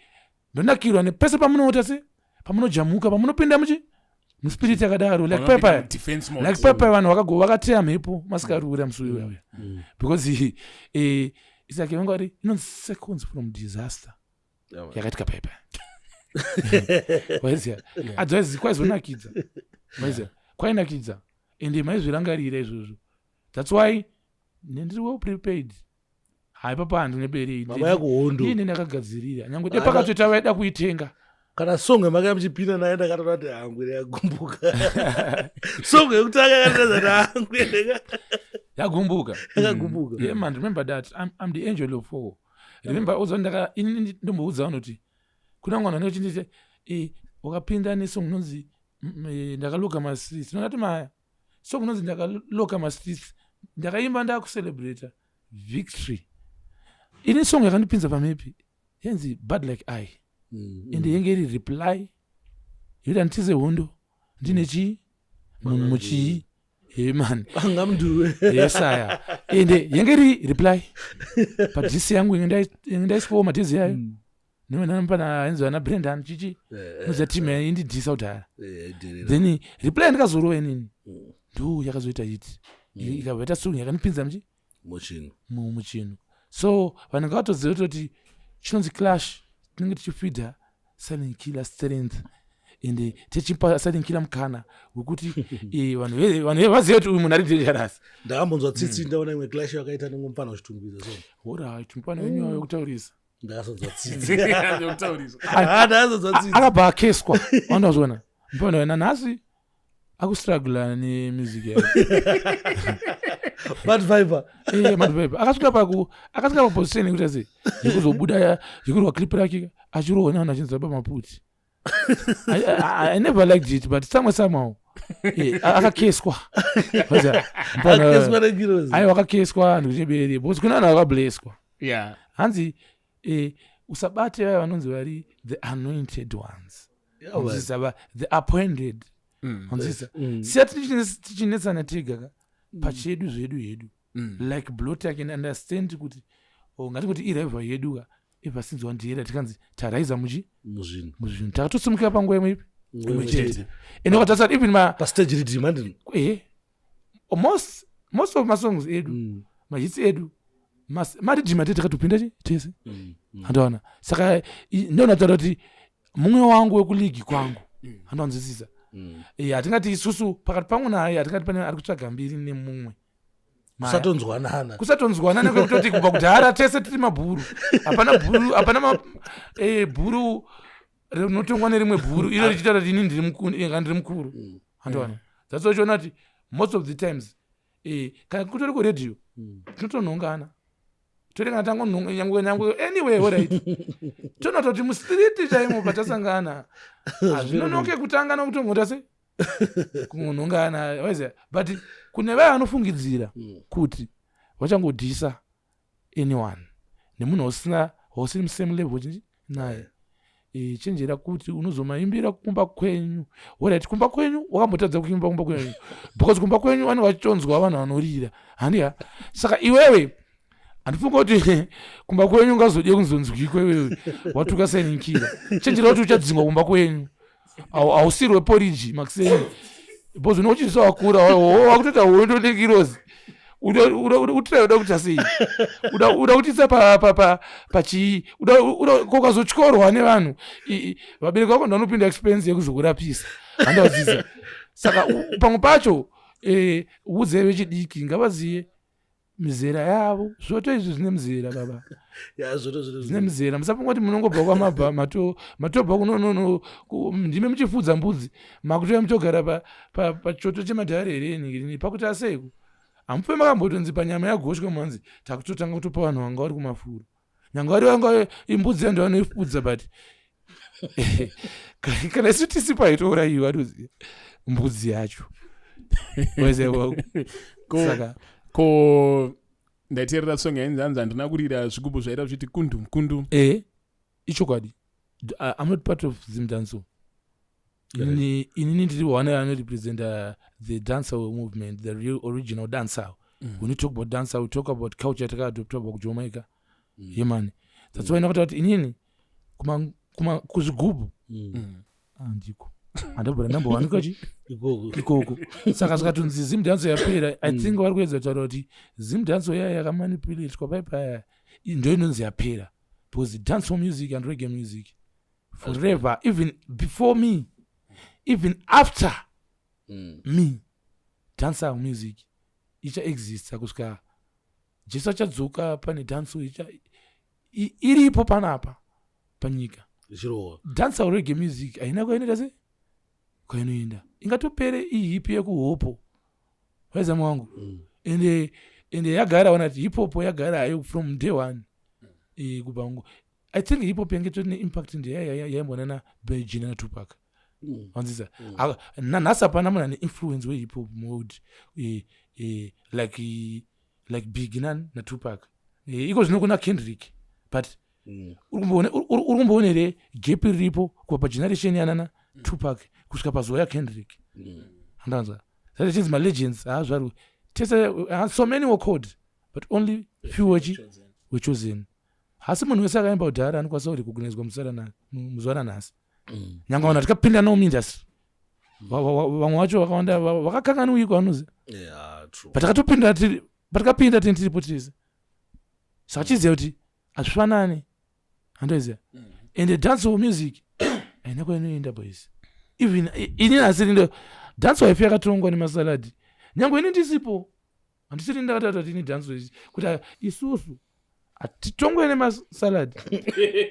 ndonakirwa nepese pamunoita se pamunojamuka, pamunopinda muchi muspirit yakadaro, like Vanopinda pepa mudefense mode. Like pepa vanhu vakateya mhepo masikarura musi uyu, because it's like vanga vari inonzi seconds from disaster. Yeah, man. Yakaitika pepa, waiziya, otherwise kwaizonakidza, waiziya, kwainakidza, ende maizvirangarira izvozvo. That's why ndiri well prepared. Hai, papa handineberi. Baba yakuhondo. Ine ndakagadzirira, nyange de Ana- pakatoita vaida kuitenga. Kana song yamakaya muchipinda naye, ndakatoona kuti hangwere yagumbuka. Song yekutanga yakatiratidza kuti hangwere yagumbuka. Yakagumbuka. Yeah man, remember that I'm the angel of war. Remember also ndaka ini ndomboudza vanhu kuti kuna mwana anenge achinditi, wakapinda nesong inonzi "Ndakaloka Mastreets." Ndakati maya song inonzi "Ndakaloka Mastreets" ndakaimba ndakucelebrata victory. Ini song yakandipinza pamepi yanzi "Bad Like I". Ende yenge iri reply yekuti handitize hondo, ndine chii, munhu muchii man. Angamnduwe. Yesaya, ende yenge iri reply padhisi yangu, yenge ndaiswawo madhezi yayo pana ainzi ana Brendan chichi noziva team yaindidhisa kudhara. Then reply ndikazorova inini ndo yakazoita hit, ikabva ita song yakandipinza muchi muchinhu. Muchinhu. So vanhu ngavatoziva kutoti chinonzi clash tinenge tichifeeda Silent Killer strength, ende tichipa Silent Killer mukana wekuti vanhu vazive kuti uyu munhu ari dangerous. Ndakambonzwa tsitsi ndaona imwe clash yakaita nemufana wechitungwiza so. Alright, mufana wenyu wekutaurisa. Ndakazonzwa tsitsi. Ndokutaurisa. Ah, ndakazonzwa tsitsi. Akabva akeswa, wandazviona mufana wena nhasi akustrugla nemusic yake. Bad Viper. Mad Viper akasvika paku akasvika paposition yekuti ase yekuzobuda yekurwa clip rake achirohwa nevanhu achinzi baba maputi. I never liked it, but somewhere somehow akakeswa. Akeswa negirozi. Aiwa, akakeswa ndikuchebere because kuna vanhu vakableswa. Hanzi usabate vaya vanonzi vari the anointed ones. Wanzisa the appointed. Wanzisa siya tichinetsana tega ka pachedu zvedu hedu. Like Blot, I can understand kuti, oh, ngati kuti irival yedu ka ever since wandiyera tikanzi taraisa muchi muzvinhu. Muzvinhu takatosimukira panguva imwe ipi? Imwe chete. Ende ukatarisa even ma pastage riddim, handini? Most of masongs edu, mahits edu, mariddim atete takatopinda chi tese. Handiona saka ndinotaura kuti mumwe wangu wekuligi kwangu, handiwanzwisisa. Hatingati isusu pakati pangu naye, hatingati pane ari kutsvaga mbiri nemumwe. Kusatonzwanana. Kusatonzwanana kwekutoti kubva kudhara tese tiri mabhuru. Hapana bhuru, hapana bhuru rinotongwa nerimwe bhuru iro richitaura kuti ini ndiri inga ndiri mukuru. Handiona that's why uchiona kuti most of the times, kana kutori kuredhiyo tinotonhongana, tori kana tangonhonga nyangwe nyangwe. Anyway, alright, tonototi mustreet chaimo patasangana hazvinonoke kutanga nokutongonda se kungonhongana, waiziva. But kune vaya vanofungidzira kuti vachangodhisa anyone nemunhu usina wausiri musame level chinji naye, chenjera kuti unozomaimbira kumba kwenyu. Alright, kumba kwenyu wakambotadza kuimba kumba kwenyu because kumba kwenyu vanenge vachitonzwa vanhu vanorira, handiya? Saka iwewe handifunga kuti kumba kwenyu ungazodie kunzonzwikwa iwewe watuka Silent Killer. Chenjera kuti uchadzingwa kumba kwenyu. Hausirwe poriji makuseni because unochizisa wakura wakutoita hondo nekirozi. Utira uda kuita sei? Uda kutiisa pachii? Kokazotyorwa nevanhu, vabereki vako ndanopinda expense yekuzokurapisa, handawadzidza. Saka pamwe pacho udze vechidiki ngavaziye mizera yavo. Zvoto izvi zvine mizera, baba. Ya, zvoto zvine zvine mizera. Musafunga kuti munongobva kwamabva matobva kunonono ndime muchifudza mbudzi, makutouya muchogara pachoto chemadhari here nhingirini pakuti aseiko hamufe makambotonzi panyama yagoshwa manzi takutotanga kutopa vanhu vanga vari kumafuro, nyange vari vanga imbudzi yando vanoifudza. But kana isu tisipo haitourayiwa, toziva mbudzi yacho. Waziva? Saka Ko ndaiteerera song yainzi hanzi handina kurira zvigubhu zvaita zvichiti kundum kundum. Ichokwadi. I'm not part of Zimdancehall. Inini ndiri one anorepresenta the dancehall movement, the real original dancehall. When you talk about dancehall, we talk about culture yatakaadopta kubva kuJamaica. Yeah man, that's why ndakataura kuti inini kuzvigubhu handiko, handabvira ndambowanikwa chi ikoko. Ikoko. Saka zvikatonzi Zimdancehall yapera, I think vari kuedza kutaura kuti Zimdancehall yaya yakamanipulatwa paipaya ndo inonzi yapera, because dancehall music and reggae music forever, even before me, even after me, dancehall music ichaexista kusvika Jesu achadzoka. Pane dancehall iripo panapa panyika. Ichirohwa. Dancehall reggae music haina kwainoita se kwainoenda. Ingatopere ihip yekuhopo. Waiza mwangu. Ende ende yagara ona kuti hip hop yagara hayo from day one. Eh, kubva ngo. I think hip hop yange itori neimpact ndeyaimbona na Beijing na Tupac. Wanzisa. Nanhasi hapana munhu ane influence wehip hop mode like like Big nani naTupac. Iko zvino kuna Kendrick but uri kumboona here gap riripo kubva pageneration yanana Tupac kusvika pazuva yaKendrick. Andanzwa zvacho chinzi malegends haazvarwe tese. So many were called, but only few were chosen. Hasi munhu wese akaimba kudhara anokwanisa kurecognizwa muzuva ranhasi. Nyange vanhu vatikapinda nawo muindustry, vamwe vacho vakawanda vakakanganwikwa, vanoziva. Yeah, true. But patakapinda tini tiripo tese, saka chiziva kuti hazvifanani, handoziva. And dancehall music haina kwainoenda, boys. Even ini asiri ndo dancehall haifi yakatongwa nemasaladi. Nyange ini ndisipo, handisiri ndakataura kuti ini dancehall, kuti isusu hatitongwe nemasaladi.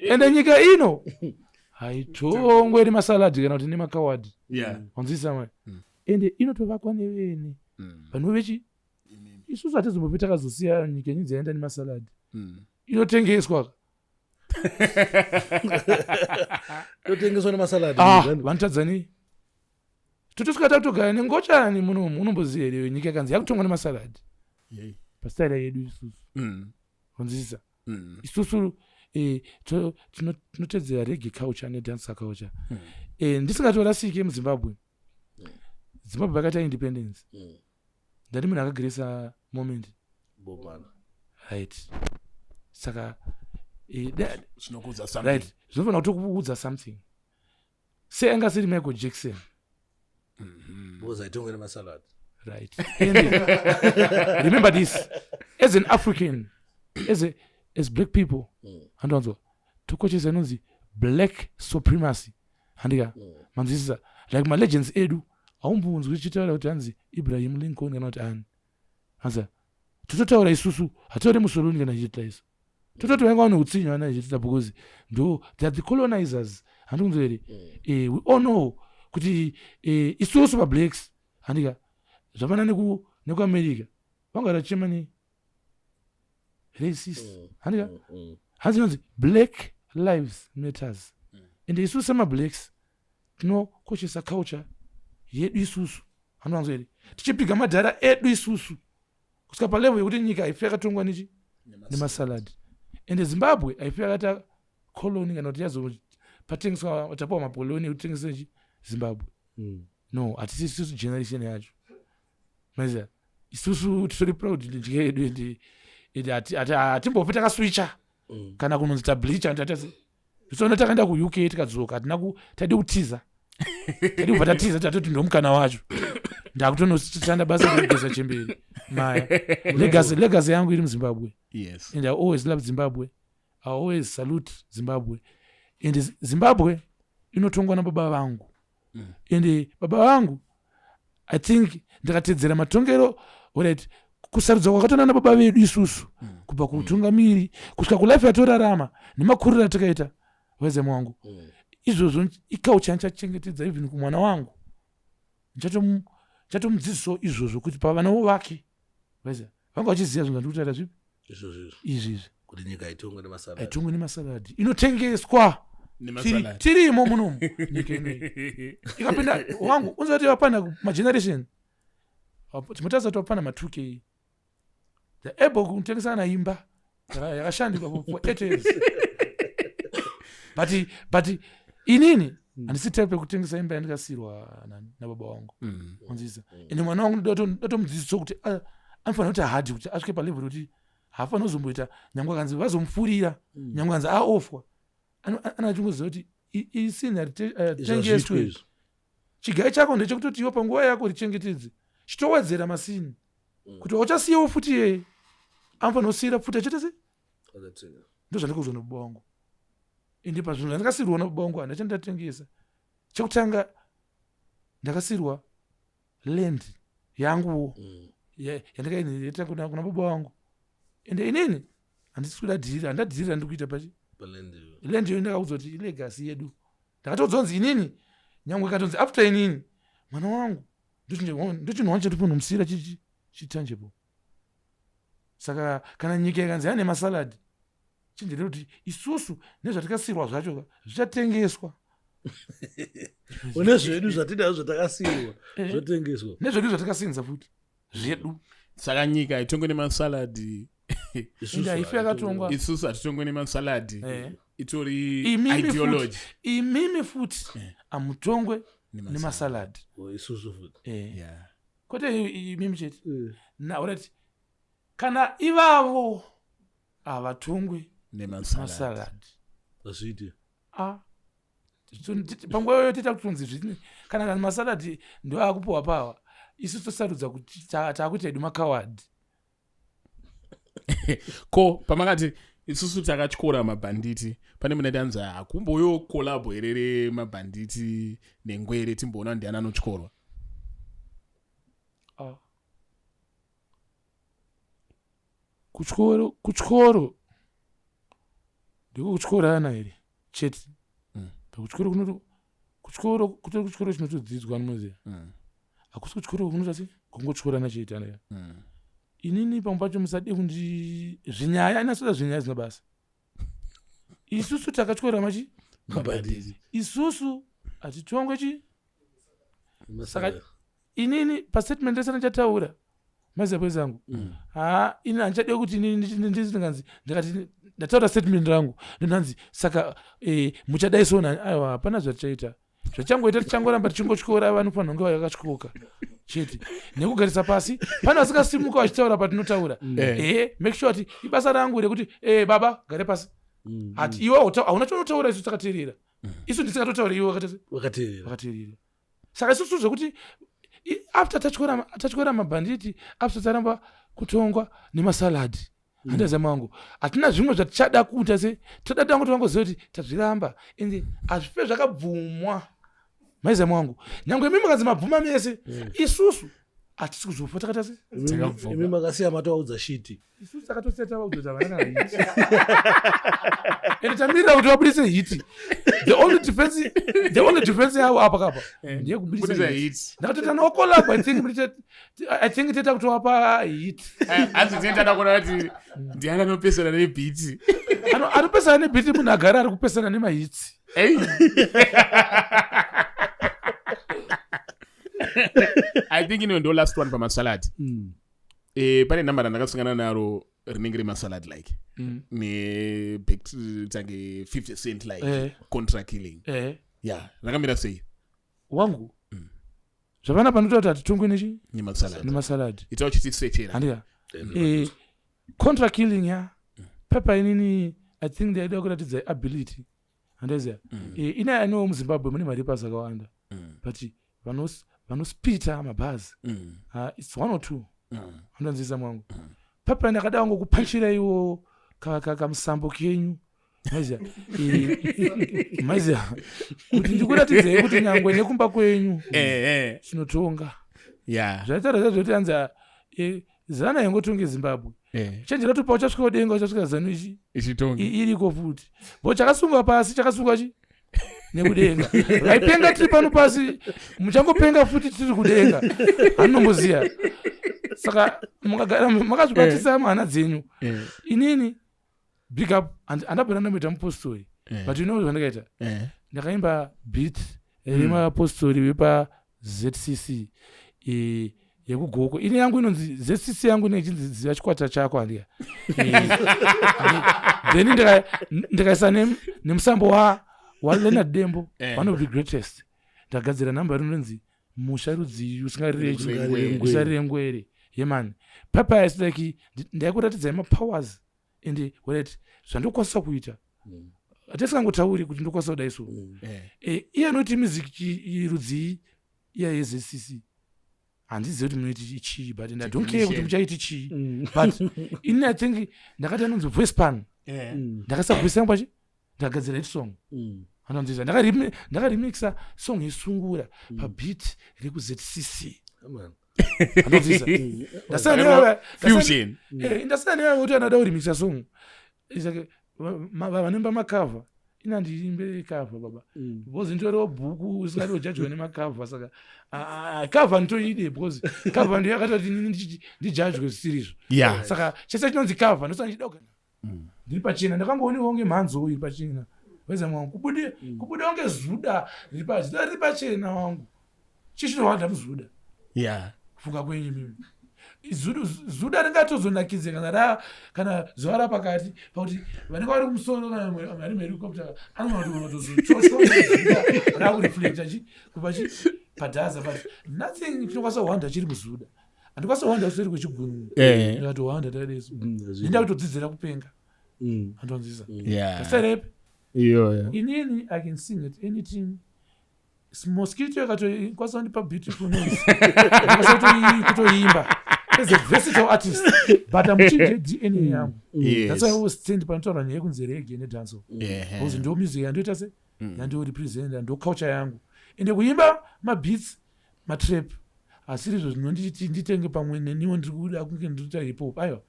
Ende nyika ino haitongwe nemasaladi kana kuti nemakawadi. Wanzwisisa mai? Ende inotovakwa nevene vanhu vechi isusu. Hatizombopi takazosiya nyika inyi dzaenda nemasaladi. Inotengeswa. Inotengeswa nemasaladi. Ah, vanotadza nei? Totosvika takutogara nengochani munomu. Unomboziva here nyika yakanzi yakutongwa nemasaladi pastaira yedu isusu? Wanzwisisa? Isusu tinotedzera reggae culture nedance culture. Ndisingatorasike muZimbabwe, Zimbabwe vakaita independence, ndati munhu akagresa moment. Bob Marley. Right, saka Zvinokuudza something. Right, zvinofanira kutokuudza something. Sei anga asiri Michael Jackson? Because haitongwe nemasalad. Right, and remember this: as an African, as black people, handiwanzwa, tokochesa inonzi black supremacy, handika? Manzwisisa? Like malegends edu haumbunzwi tichitaura kuti hanzi Ibrahim Lincoln kana kuti ani. Hanza tototaura isusu, hatauri Mussolini kana Hitler. Isu tototi vainga vane utsinye vana Hitler because ndo they are the colonizers, handikunzwa here? We all know kuti isusu mablacks, handika, zvafana nekuAmerica vanga vachema nei? Racist, handika? Hanzi inonzi Black Lives Matters. Ende isusu semablacks tinokoshesa culture yedu isusu, handiwanzo here? Tichipiga madhara edu isusu kusvika palevel yekuti nyika haifi yakatongwa nechi nemasaladi. Ende Zimbabwe haifi yakaita colony kana kuti yazopatengeswa, tapiwa mapoloni ekutengesa chi Zimbabwe. No, hatisi isusu generation yacho, maiziva. Isusu titori proud nenyika yedu, ende hatimbofi takaswicha kana kunonzi tableacha. Tatase tisoona takaenda kuUK, tikadzoka, hatina tadi kutiza, tadi kubva tatiza, tatoti ndomukana wacho. Ndakutonoshanda basa rekugeza chemberi maya. Legacy yangu iri muZimbabwe. And I always love Zimbabwe, I always salute Zimbabwe. And Zimbabwe inotongwa nababa vangu. And baba vangu, I think ndikatedzera matongero, alright, kusarudzwa kwakatona nababa vedu isusu kubva kuutungamiri kusvika kulife yatorarama nemakuriro atakaita, wezemo wangu, izvozvo iculture ndichachengetedza even kumwana wangu. Ndichatomudzidzisawo izvozvo kuti pavanawo vake, waiziva, vanga vachiziva zvinhu zvandiri kutaura zvipi. Izvozvo izvo. Izvi Kuti nyika haitongwe nemasalad. Haitongwe nemasaladi, inotengeswa. Nemasaladi. Tirimo munomu. Nyika inoyi ikapinda wangu, unzati vapana mageneration, timotarisa kuti vapana ma2K, the able kutengesa kana imba yakashandikwa for 8 years. But inini handisi type yekutengesa imba yandikasiyirwa nababa wangu. Wanzisa? Ende mwana wangu ndatomudzidzisa kuti anofanira kuti hadi kuti asvike palevel yekuti haafaniri kuzomboita, nyange akanzi vazomufurira, nyange akanzi aofwa, ana achingoziva kuti isini haritengeswe. Izvi. Chigai chako ndechekutoti iwe panguva yako richengetedze, chitowedzera masini kuti wauchasiyawo futi yeye anofanira kusiyira futi achiita se ndo zvandikuudzwa nababa wangu. Ende pazvinhu zvandakasiyirwa nababa wangu handachati ndatengesa. Chekutanga, ndakasiyirwa land yanguwo yandakainhereta kuna baba vangu. Ende inini handisi kuda dhiri, handadhiri randiri kuita pachi. Land iyo ndakakuudza kuti ilegacy yedu. Ndakatodzonzi inini nyangwe ikatonzi after inini mwana wangu ndochinhu wani chatoponomusiyira chitangible. Saka kana nyika ikanzi yane masalad, chenjerera kuti isusu nezvatikasiyirwa zvacho zvichatengeswa. Une zvedu zvatinazvo zvatakasiyirwa zvotengeswa. Nezvedu zvatakasinza futi zvedu. Saka nyika haitongwe nemasaladi. Inga haifi yakatongwa. Isusu hatitongwe nemasaladi. Itori ideology. Imimi futi amutongwe nemasaladi. Isusu futi. Kwete imimi chete. Alright. Kana ivavo havatongwe nemasaladi. Hazviiti. Panguva iyoyo toita kutonzi zvini kana masaladi ndo akupiwa pawa, isu tosarudza kuti taakuita hedu makawadi. Ko pamakati isusu takatyora mabhanditi, pane muna tanzi hakumboyo kolabho here remabhanditi nengwere, timboona ndiani anotyorwa? Kutyoro, kutyoro ndiko kutyorana here chete? Pakutyoro kunoto kutyoro kutori kutyoro chinotodzidzwa, anoziva. Hakusi kutyoro kunoita se kungotyorana chete ana. Inini pamwe pacho musade kundi zvinyaya, inasoda zvinyaya zina basa. Isusu takatyora machi mabhanditi, isusu hatitongwe chi. Saka inini pastatement rese randichataura, maziva zangu, ha, ini handichade kuti inini ndinganzi ndikati ndataura statement rangu ndinanzi saka muchadai sona. Aiwa, hapana zvatichaita. Zvachangoita tichangoramba tichingotyora vanofanira kunge vakatyoka chete nekugarisa pasi. Pane vasingasimuka vachitaura patinotaura. Ehe, make sure kuti ibasa rangu rekuti baba gare pasi. Hati iwe hauna chaunotaura, isu takateerera. Isu ndisingatotaura, iwe wakateerera. Wakateerera. Saka isusu zvekuti after tatyora mabhanditi, after taramba kutongwa nemasaladi, handaziva mangu, hatina zvimwe zvatichada kuita. Se toda tangu tivangoziva kuti tazviramba, ende hazvife zvakabvumwa, maiziva mwangu. Nyange imi mukanzi mabvuma mese, isusu hatisi kuzofa takaita se Imi makasiya matovaudza shiti. Isusu takatosiya tavaudza kuti havana kana hit, ende tamirira kuti vabudise hit. The only defense yavo apa kapa ndeyekubudisa Budisa hit. Hit. Ndakatoti anokolabwa, I think teta kutovapa hit. Hanzi tinoenda kuona kuti ndiani anopesana nebeat. Anopesana nebeat munhu agara ari kupesana nemahits. Hey. I think ino ndo last one pamasalad. Pane namba randakasangana naro rinenge remasalad like netange 50 Cent like Contract Killing. Yeah, rakamira sei? Wangu, zvavana panotaura kuti hatitongwe nechi nemasalad. Nemasalad. Ita uchitisechera. Handika Contract Killing ya pepa, inini I think ndaida kuratidza ability, handaziva. Ina aniwo muZimbabwe mune marappers akawanda, but vanospita mabhazi, it's one or two. Anonzisa mwangu, pepa ndakada wangokupanchira iwo kamusambo kenyu, maiziva, maiziva kuti ndikuratidzei kuti nyangwe nekumba kwenyu tinotonga. Zvaitaura zvazvoti anzi zana yangotonge Zimbabwe. Chenjera kuti pauchasvika kudenga uchasvika zanu ichi ichitonga iriko futi, bo chakasungwa pasi chakasungwa chi nekudenga. Vaipenga tiri pano pasi, muchangopenga futi tiri kudenga, handinomboziya. Saka mukagara makazvibatisa muhana dzenyu. Inini big up, handabvira ndamboita mupostori, but you know zvandakaita? Ndakaimba beat remapostori vepa ZCC yekuGoko. Ini yangu inonzi ZCC yangu inenge ichinzi ziva chikwata chako, handiya. Then ndikaisa nemusambo waLeonard Dembo, one of the greatest. Ndagadzira nhamba rinonzi musha rudzii usingarire ngwere yemani papa. Is like ndaikuratidzai mapowers and right zvandokwanisa kuita. Hatisingangotauri kuti ndokwanisa kudai so. Iye anoti music rudzii iya yeZCC, handizivi kuti munoiti chii, but and I don't care kuti muchaiti chii, but ini I think ndakati anonzi voice pan. Ndakaisa voice yangu pachi, ndakagadzira hit song. Anonziza ndakaremixa song yesungura pabeat rekuZCC. Anonziza Fusion. Ndasana nevanhu kuti anoda kuremixa song. It's like, Vanoimba macover, ini handiimbe cover, baba, because nditoriwo bhuku usingadi kujajwa nemacover. Saka cover nditoide because cover ndiyo yakatoti inini ndijajwe zvisirizvo. Saka chese chinonzi cover ndosaka ndichida kugara ndiri pachena. Ndakangoonekwa kunge mhanzo iri pachena, weza mwangu, kubude kubude kunge zuda riri zuda riri pachena wangu. Chichinohwanda muzuda. Kufunga kwenyu mimi, zuda ringatozonakidze kana ra kana zuva rapakati, pakuti vanenge vari kumusoro kana vari muhelicopter anogona kutozochoshwa rakureflecta chi kubva chi padhaza, but nothing chinokwanisa kuhwanda chiri muzuda. Handikwanisa kuhwanda kuseri kwechigunwe. Ndikatohwanda tadeso, ndinda kutodzidzira kupenga, andonzisa kaserepe. Iyoyo. Inini I can sing at anything. Mosquito yakatokwanisa kundipa beautiful noise. Ndikwanisa kutoimba as a versatile artist, but amuchinje DNA yangu. That's why I always stand panotaura nyaya yekunzi reggae nedancehall, because ndo music yandoita se yandorepresenta, ndo culture yangu. Ende kuimba mabeats matrap asiri izvo zvinonditi nditenge pamwe neniwo ndiri kuda kunge ndinoita hip hop. Aiwa,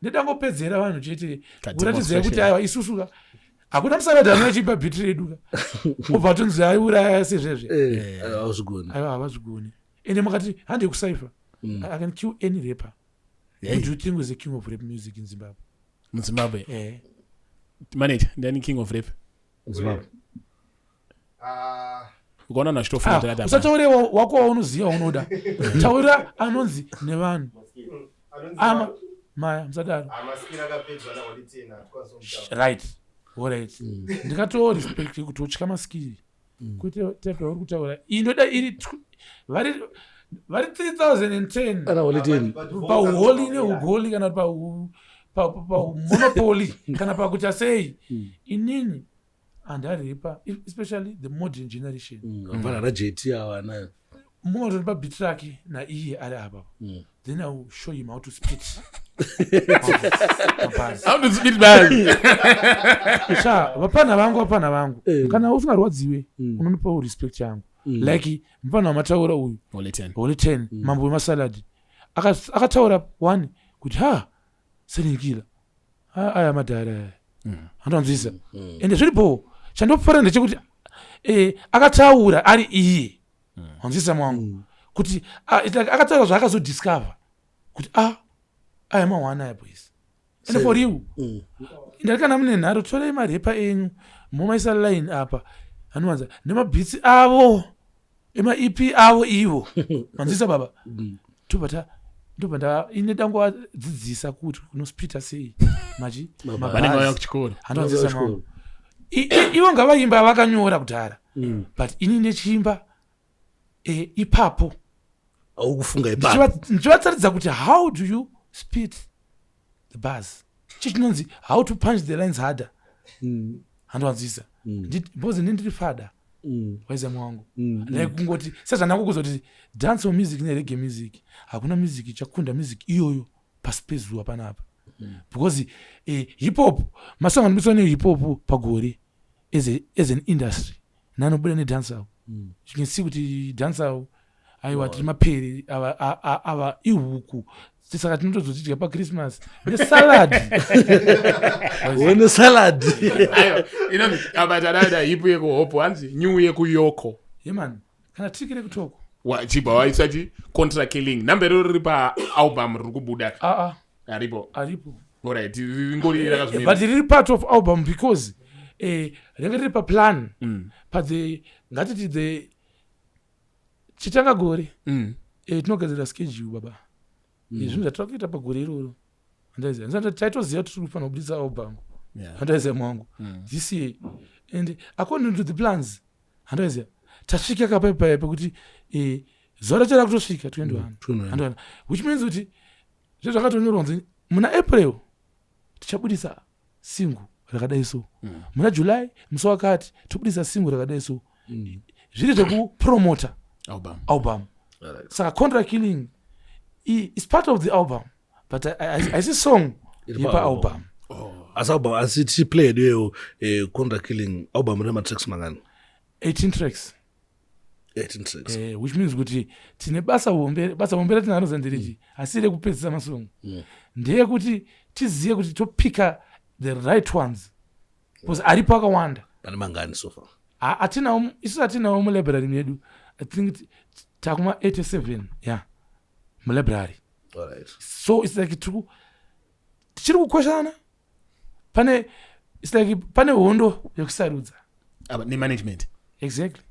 ndidangopedzera vanhu chete kuratidzai kuti aiwa, isusu ka hakuna musaradhi anochiimba beat redu ka ubva tonzi aiuraya sezvezve. Hauzvigoni. Aiwa, havazvigoni. Ende mukati hande kucypher, I can kill any rapper. Who do you think was the king of rap music in Zimbabwe? MuZimbabwe? Eh. Manager, ndiani king of rap? Zimbabwe. Ah, Ukaona vanhu vachitofunga Ah, usataure wako waunoziva unoda, taura anonzi nevanhu. Anonzi Ama maya, musadaro. Ah, maskiri akapedzwa naHoly Ten, hatikwanisi kumutaura. Right, alright, ndikatoo respect kuti utya maskiri, kwete type yauri kutaura iyi. Ndoda iri vari 3010. Ana Holy Ten. But vocals Pauholi are- neugoli kana paumonopoly kana pakuita sei. Inini handarepa, especially the modern generation. Vafana ana JT ava anayo. Mungatoripa beat rake naiye ari apa, then I will show him how to spit mabars. How to spit bars. Sha, vapana vangu, vapana vangu, kana usingarwadziwe unonipawo respect yangu, like mupana wamataura uyu. Holy Ten. Holy 10, mambo wemasaladi. Akataura one kuti ha senikila aya madhara aya, anonzwisa. Ende zviripo, chandopfara ndechekuti akataura ari iye, wanzwisa mwangu, kuti ah, it's like akataura zvaakazodiscover kuti ah, aya mahwana aya, boys. Ende for you, ndari kana mune nharo, torai marepa enyu momaisa line apa anowanza nemabeats avo emaEP avo ivo, manzwisa baba? Tobva ta ndobva nda ine dangovadzidzisa kuti unospita sei machi. Vanenge vauya kuchikoro. Handowanzisa Vauya mwangu. Ivo ngavaimba vakanyora kudhara, but ini nechiimba ipapo. Auri kufunga ipapo. Ndichivatsaridza kuti how do you spit the bars, chichinonzi how to punch the lines harder, handowanzisa? Because ndi ndiri fada, waiza mwangu, like kungoti sezvandangokuza kuti dancehall music nereggae music, hakuna music ichakunda music iyoyo pasi pezuva panapa, because hip hop, masong anobudiswa nehip hop pagore as an industry nanobuda nedancehall, you can see kuti dancehall, aiwa, tiri mapere ava, ava ihuku, saka tinotozotidya paChristmas nesalad. Wene salad. Aiwa, inonzi apa tadada hip yekuhopo, hanzi new yekuyoko. Yeman, kana tirikire kutoko. Chibva waisa chi Contra Killing, namba iroro riri paalbum riri kubuda? Aa. Aripo? Aripo. Alright, ringori rakazvimira. But riri part of album because ringe riri paplan pathe ngatiti the chitanga gore. Tinogadzira schedule, baba. Zvinhu zvatiri kuita pagore iroro, handaiziva, ndisati taitoziva kuti tiri kufanira kubudisa album, handaiziva mwangu, this year. And according to the plans, handaiziva, tasvika kapaipaya pekuti zuva racho rakutosvika 21, 21. handiona, which means kuti zve zvakatonyorwa kunzi muna April tichabudisa single rakadai, so muna July musi wakati tobudisa single rakadai, so zviri zvekupromota album. Album. Saka Contra Killing is part of the album, but haisi song Iri yepa-album. Asi album, asi tichiplay yedu iyoyo, Contra Killing album rine matracks mangani? 18 tracks. 18 tracks. Which means kuti tine basa hombe. Basa hombe ratinaro zandirichi asi rekupedzisa masongo ndeyekuti tizive kuti topika. the right ones, because aripo akawanda. Pane mangani so far? Hatinawo, isusu hatinawo mulibrary medu. I think takuma 87, yeah, mulibrary. So it's like tichiri kukweshana. Pane, it's like pane hondo yekusarudza. Aba, nemanagement. Exactly,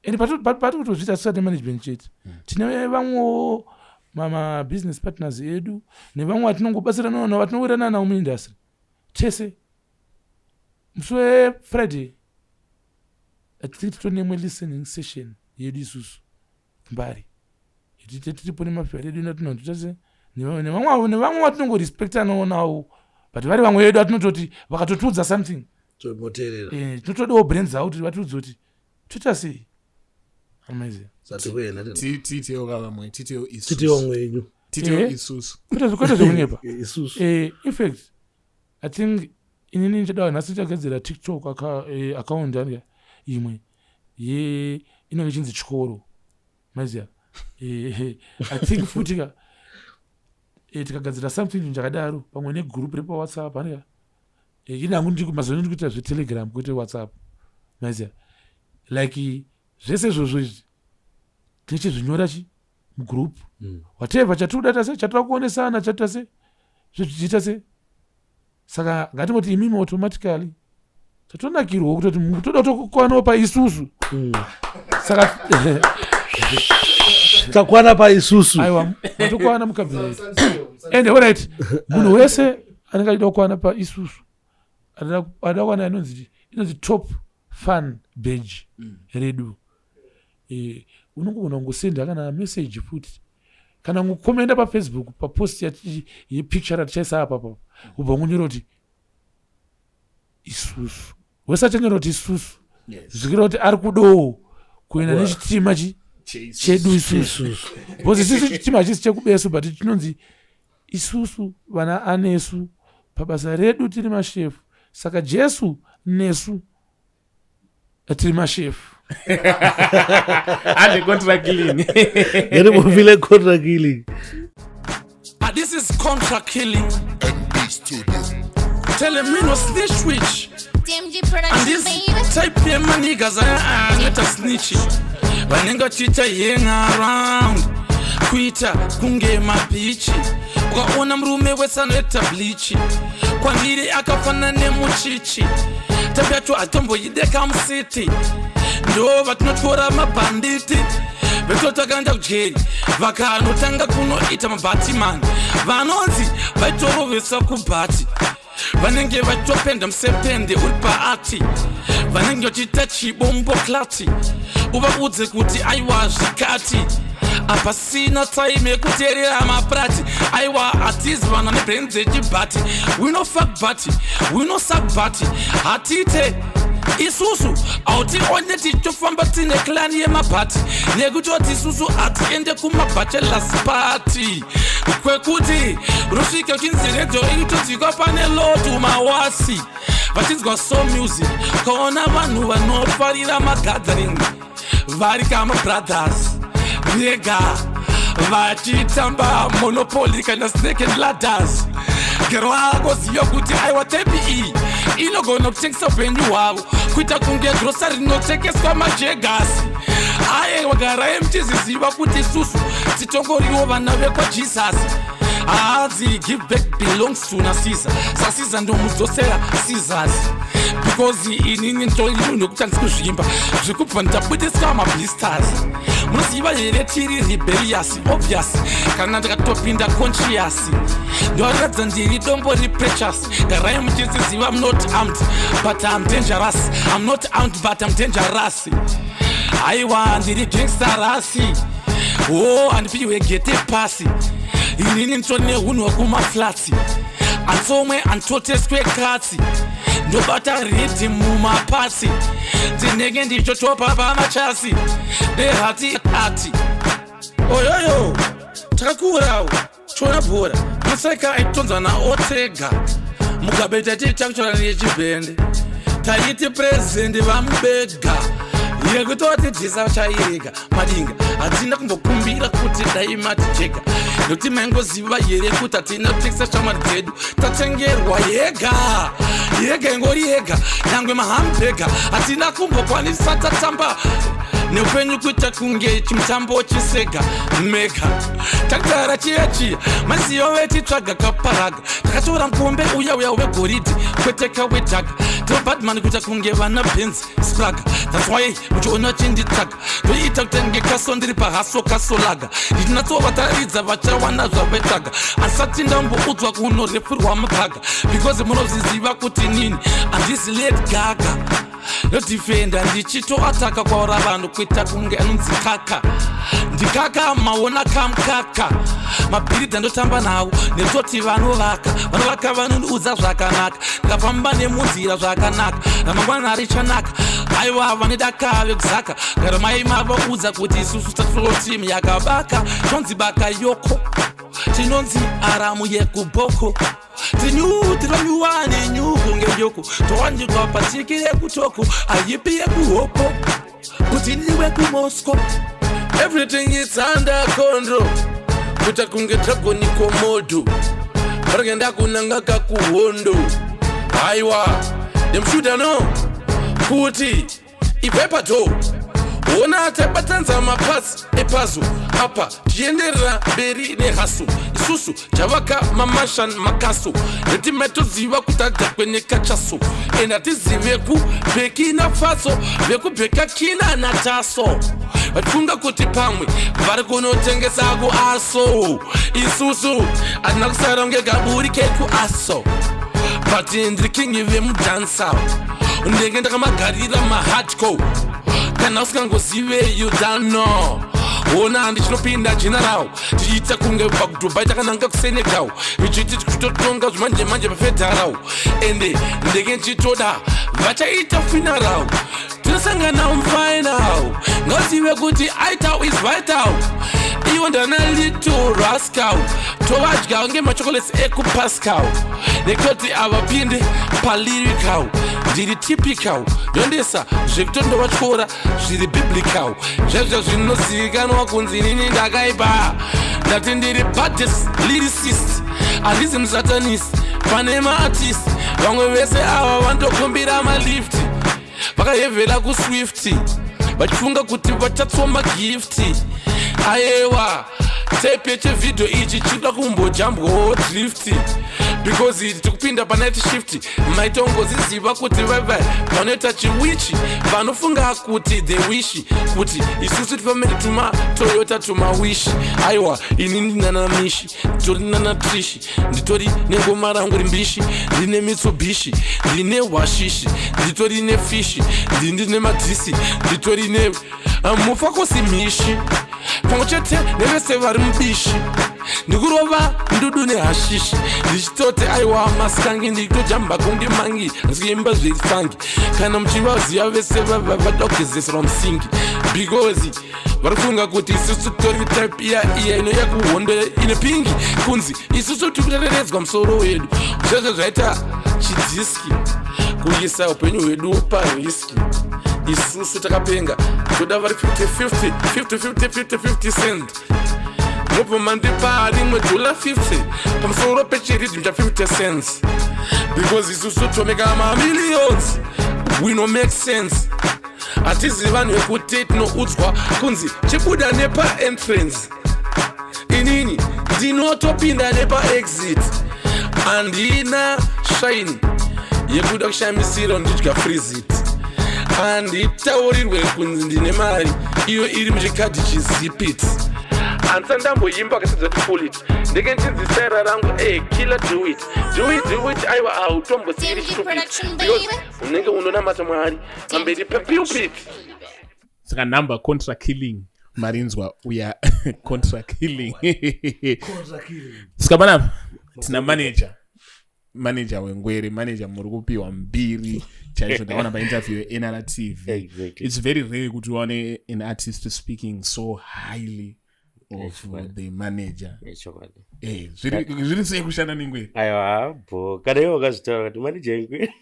and pati kutozviita tisati nemanagement chete. Tine vamwewo mabusiness partners edu nevamwe vatinongobatsirana navo, vatinowirirana navo muindustry tese. Musi weFriday I think titori nemwe listening session yedu isusu mbari, tite tiripo nemafihari edu natinotase nevamwe vatinongorespectanawo navo, but vari vamwe vedu vatinototi vakatotiudza something, Moteerera. Tinotodawo brain dzavo kuti vatiudze kuti toita sei, amazing. Satikuenda. Tiitewo ka vamwe, tiitewo isusu. Titiwo mwenyu. Tiitewo isusu. Kwete zvekunyepa. Isusu. In fact, I think inini ndichada nhasi ndichagadzira TikTok account yangu imwe ye inenge ichinzi Chikoro, maziya. I think futi ka tikagadzira something chakadaro pamwe negroup repaWhatsApp anika. Ini hangu mazuva ano ndikuita zveTelegram kwete WhatsApp, maziya. Like zvese izvozvo izvi tichizvinyora chi mugroup, whatever chatinoda tase, chatoda kuonesana, chatoita se zvezvichiita se. Saka ngatingoti imimi automatically tatonakirwawo kutoti toda kutokwanawo paisusu. Saka Takwana paisusu. Aiwa, matokwana mucabinet. And alright, munhu wese anenge achida kukwana paisusu, anoda kuwana inonzi top fan badge redu. Unongogona kungosenda kana message futi kana kungokomenda paFacebook papost yepicture ratichaisa apa pa, ubva ungonyora kuti isusu. Wese achanyora kuti isusu, zvikira kuti ari kudowo kuenda nechitima chi chedu isusu, because isusu chitima hachisi chekubesu, but chinonzi isusu vana anesu pabasa redu tiri mashefu. Saka Jesu nesu tiri mashefu. Ande contract killing. Ngeri contract killing. Ah, this is contract killing. Tell him me no snitch witch. DMG And Production, this baby. type yemaniggas anoita snitch, vanenge vachiita hang around kuita kunge mabitch. Ukaona murume wese anoita bleach, kwandiri akafanana nemuchichi. Type yacho hatomboideka mucity, ndo vatinotora mabhanditi vetotakaenda kujeri, vakanotanga kunoita mabhatimani, vanonzi vaitorovesa kubhati, vanenge vachitopenda musepende uri paati, vanenge vachiita chibombo klati. Uvaudze kuti aiwa, zvikati hapasina time yekuteerera maprati. Aiwa, hatizi vanhu nebrain dzechibhati. We no fuck but we no suck, but hatiite isusu hautione tichitofamba tine clan yemabhati, nekutoti isusu hatiende kumabachelors party kwekuti unosvika uchinzi redhiyo itodzikwa pane lotu mawasi vachinzwa so music. Ukaona vanhu vanofarira magathering vari kamabrothers vega vachitamba Monopoly kana Snake and Ladders, gero akoziva kuti aiwa, type iyi inogona kutengesa upenyu hwavo kuita kunge grocery rinotengeswa majegasi. Aiwa, garai muchiziziva kuti isusu titongoriwo vana vekwaJesus. Hanzi give back belongs to naCaesar, saCaesar ndomudzosera Caesars, because inini nditori munhu wekuti handisi kuzvimba zvekubva ndabudiswa mablisters. Munoziva here tiri rebellious? Obvious, kana ndikatopinda conscious ndoratidza ndiri dombo reprecious. Garai muchiziziva, I'm not armed but I'm dangerous. I'm not armed but I'm dangerous. Aiwa, ndiri gangster. O, handipiwe gate pasi. Inini nditori neunhu hwekumaflats, handsomwe handitoteswe katsi, ndobata riddim mumapasi, ndinenge ndichotopa pamachasi nehati ati oyoyo. Takakurawo chiona bhora, museka aitonzwa naotega Mugabe, taitiita nechibhende, taiti purezidendi vamubega yekutoti dhisa chairega madinga. Hatina kumbokumbira kuti dai matijega. Nokuti maingoziva here kuti hatina kutekisa shamwari dzedu? Tatengerwa yega yega, ingori yega, nyangwe mahambega hatina kumbokwanisa. Tatamba neupenyu kuita kunge chimutambo chisega mega. Takutara chiya chiya, maziyo vetitsvaga kaparaga. Takatora mukombe uya uya wegoridhe, kwete kawedhaga. Tobadman kuita kunge vana Benz Spraga. That's why muchiona chinditsvaga, ndoita kutenge kaso, ndiri pahaso kasolaga. Ndichinatsovatariridza vachawana zvavetsvaga. Asati ndamboudzwa kunorefurwa mabhaga, because munozviziva kuti nini handisi Lady Gaga. Ndodhifenda ndichitoataka kwaura vanhu kuita kunge anonzi kaka ndikaka. Maona kamukaka mabhiridha ndotamba nawo netoti vanovaka, vanovaka, vanondiudza zvakanaka. Ndikafamba nemunzira zvakanaka, ramangwana richanaka. Aiwa, vane daka vekuzaka gara mai mavaudza kuti isusu tatolo timu yakabaka. Tonzi baka yoko, tinonzi aramu yekubhoko. Tinyu tiranyuwa nenyu kunge yoko, towanjikwa patiki yekutoko, ayipi yekuhoko kuti ndiwe kuMoscow. Everything is under control kuita kunge dragon Komodo. Varikuenda kunanga kakuhondo. Aiwa, them shoulda know kuti ibvepato. Ona, tabatanza mapasi epazo apa, tichienderera mberi nehasu. Isusu chavaka mamashan makaso, nekuti matoziva kuti adhakwe nekachaso. Ende hatizive kuBurkina Faso, vekubheka kina nataso vachifunga kuti pamwe vari kunotengesa kuaso. Isusu hatina kusara kunge kaburi kekuaso, but ndiri king vemudansa. Ndenge ndakamagarira mahardcore, kana usingangozive, you don't know. Ona, ndichinopinda general, tichiita kunge pakuDubai takananga kuSenegal, ichiti tichitotonga zvimanje manje pafederal. Ende ndenge ndichitoda vachaita funeral, tinosangana mufinal. Ngazive kuti ital is vital. Iwo ndana little rascal, tovadya ngemachocolates ekuPascal, nekutoti avapinde palyrical. Ndiri typical, ndondesa zvekutondovatyora zviri biblical, zvezvo zvinozivikanwa kunzi inini ndakaipa. Ndati ndiri baddest lyricist, handizi musatanist. Pane maartist vamwe vese ava vandokumbira malift, vakahevhera kuSwift vachifunga kuti vachatsoma gift. Ayewa, tepe chevhidhio ichi chida kumbojambwawo drift, because tikupinda panight shift. Maitongoziziva kuti vaiva vanoita chiwichi, vanofunga kuti the wish kuti isusu tifamene tuma Toyota tumawishi. Aiwa, ini ndinana mishi, nditori nana Trishi, nditori nengoma rangu rimbishi. Ndine Mitsubishi, ndine hwashishi, nditori nefishi, ndine madhisi, nditori ne mufakosi mishi, pamwe chete nevese vari mubishi. Ndikurova ndudu nehashishi, ndichitoti aiwa masikangi, ndichitojamba kunge mangi, ndikuimba zvefunky. Kana muchivaziva vese vava vada kugezesera musingi, because vari kufunga kuti isusu tori type iya iya inoya kuhondo ine pingi, kunzi isusu tiri kutereredzwa musoro wedu. Zvezvo zvaita chidhiski kuisa upenyu hwedu parisk. Isusu takapenga, toda vari 50 50 50 50 50 50 cent. Mubva mandipa rimwe dhola 50 pamusoro pechiridhim cha50 cents, because isusu tomeka mamillions, we no make sense. Hatizi vanhu vekuti tinoudzwa kunzi chibuda nepaentrance. Inini ndinotopinda nepaexit. Handina shaini yekuda kushamisira ndidya freezit. Handitaurirwe kunzi ndine mari iyo iri muchikadhi chizipit. Handisa ndamboimba kasidza kuti pull it, ndenge ndichinzi staira rangu e killer, do it, do it, do it. Aiwa, hautombosiri stupid, because unenge unonamata Mwari pamberi pepulpit. Saka number Contra Killing, marinzwa uya Contra Killing. Saka panapa tina manager wengwere. Manager, muri kupiwa mbiri chaizvo. Ndaona painterview yeNRTV. It's very rare kuti uwane an artist speaking so highly of the manager. Chokwadi. Zviri sei kushanda nengwere? Aiwa, bo kana iwe wakazvitaura kuti manager engwere,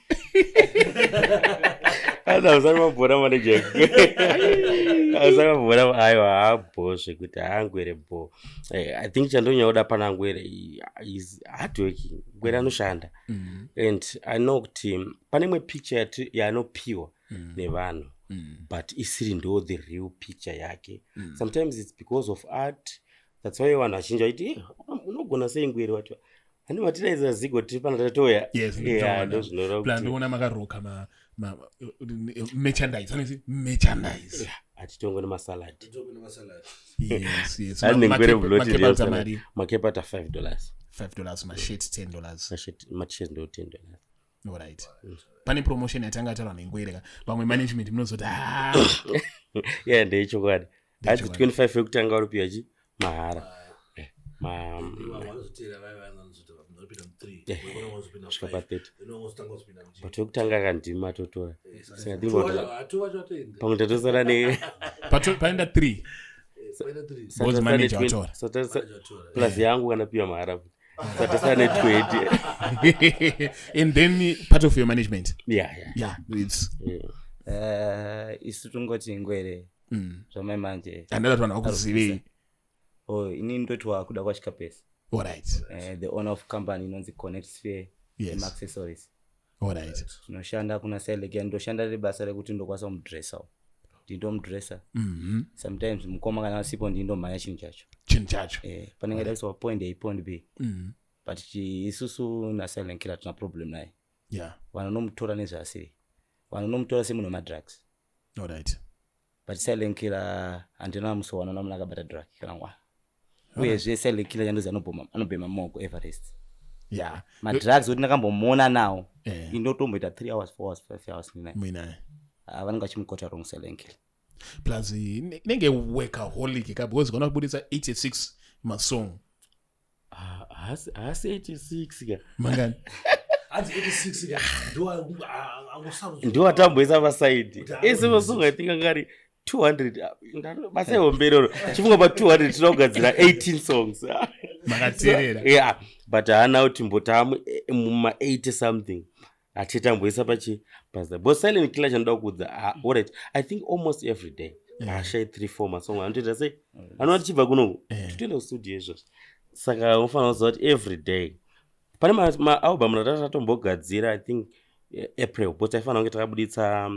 ana usati mabhora manager engwere. Asakambona aiwa habho zvekuti haangwere bho. I think chandonyaoda pana Ngwere is hard working. Ngwere anoshanda. And I know kuti pane imwe picture yaanopiwa nevanhu, but isiri ndo the real picture yake. Sometimes it's because of art. That's why vanhu vazhinji vaiti, "Eh, unogona sei Ngwere?" Wati handi matiraidza zigo tiri pana tatoya. Yes. Yeah, ndozvinoreva Plan kuti ndoona makaroka ma merchandise, anonzi merchandise. Hatitongwe nemasalad. Yes. Ani nengwere buloti. Makepata mari? Makepata $5. $5, mashirt $10. Matshirt ndo $10. Alright, pane promotion yatanga taura nengwere ka, vamwe management munozoti, "Ah." Yeah, ndeyechokwadi, hanzi Ndeyechokwadi. 25 yekutanga uripiwa chi mahara. Vanozoteera vaya vanozoti vanopinda mu3, Kusvika pa30, but wekutanga kandima totora, saka think pamwe tatosara ne Paenda 3. Because manager watora. Plus yangu kana piwa mahara, satosara ne20. And then part of your management. Yeah. Yeah, it's Yeah. Isu tongoti Ngwere zvamai manje. Handada kuti vanhu vakuzivei. Oh, ini ndoti wakuda kwachikapesi. The owner of company inonzi Connect Sphere Accessories. Tinoshanda kuna Silent, ndoshanda rebasa rekuti ndokwanisa kumudressawo, ndindomudressa. Sometimes mukoma kana asipo, ndindomhanya chinhu chacho. Chinhu chacho. Panenge daiswa point A, point B. But isusu naSilent Killer tina problem naye. Vanhu vanomutora nezvaasiri, vanhu vanomutora semunhu wemadrugs. But Silent Killer handina musi wanoona munhu akabata drug kana ngwa. Uyezve Silent Killer chandozi anobhema moko Everest. Madrugs kuti ndakambomuona nawo, indotomboita 3 hours, 4 hours, 5 hours ndinaye. Muinaye. Ah, vanenge vachimukota wrong Silent Killer. Plus inenge workaholic ka, because kana kubudisa 86 masong. Haasi 86 ka. Mangani? Hanzi 86 ka, ndo angosarudza. Ndiwo atamboisa pasaidi ese masong. I think anga ari 200. Ah, basa ihombe chifunga pa200 tinoda kugadzira 18 songs. Makateerera. Yeah, but haana kuti mbotamu muma80 something hatitamboisa pachi pasa, but Silent Killer chanoda kuudza, ah, alright, I think almost every day haashai 3 4 masong anotoita sei, anova tichibva kunoku totoenda kustudio izvozvo. Saka unofanira kuziva kuti every day pane maalbum ratata tatombogadzira, I think April, because taifanira kunge takabuditsa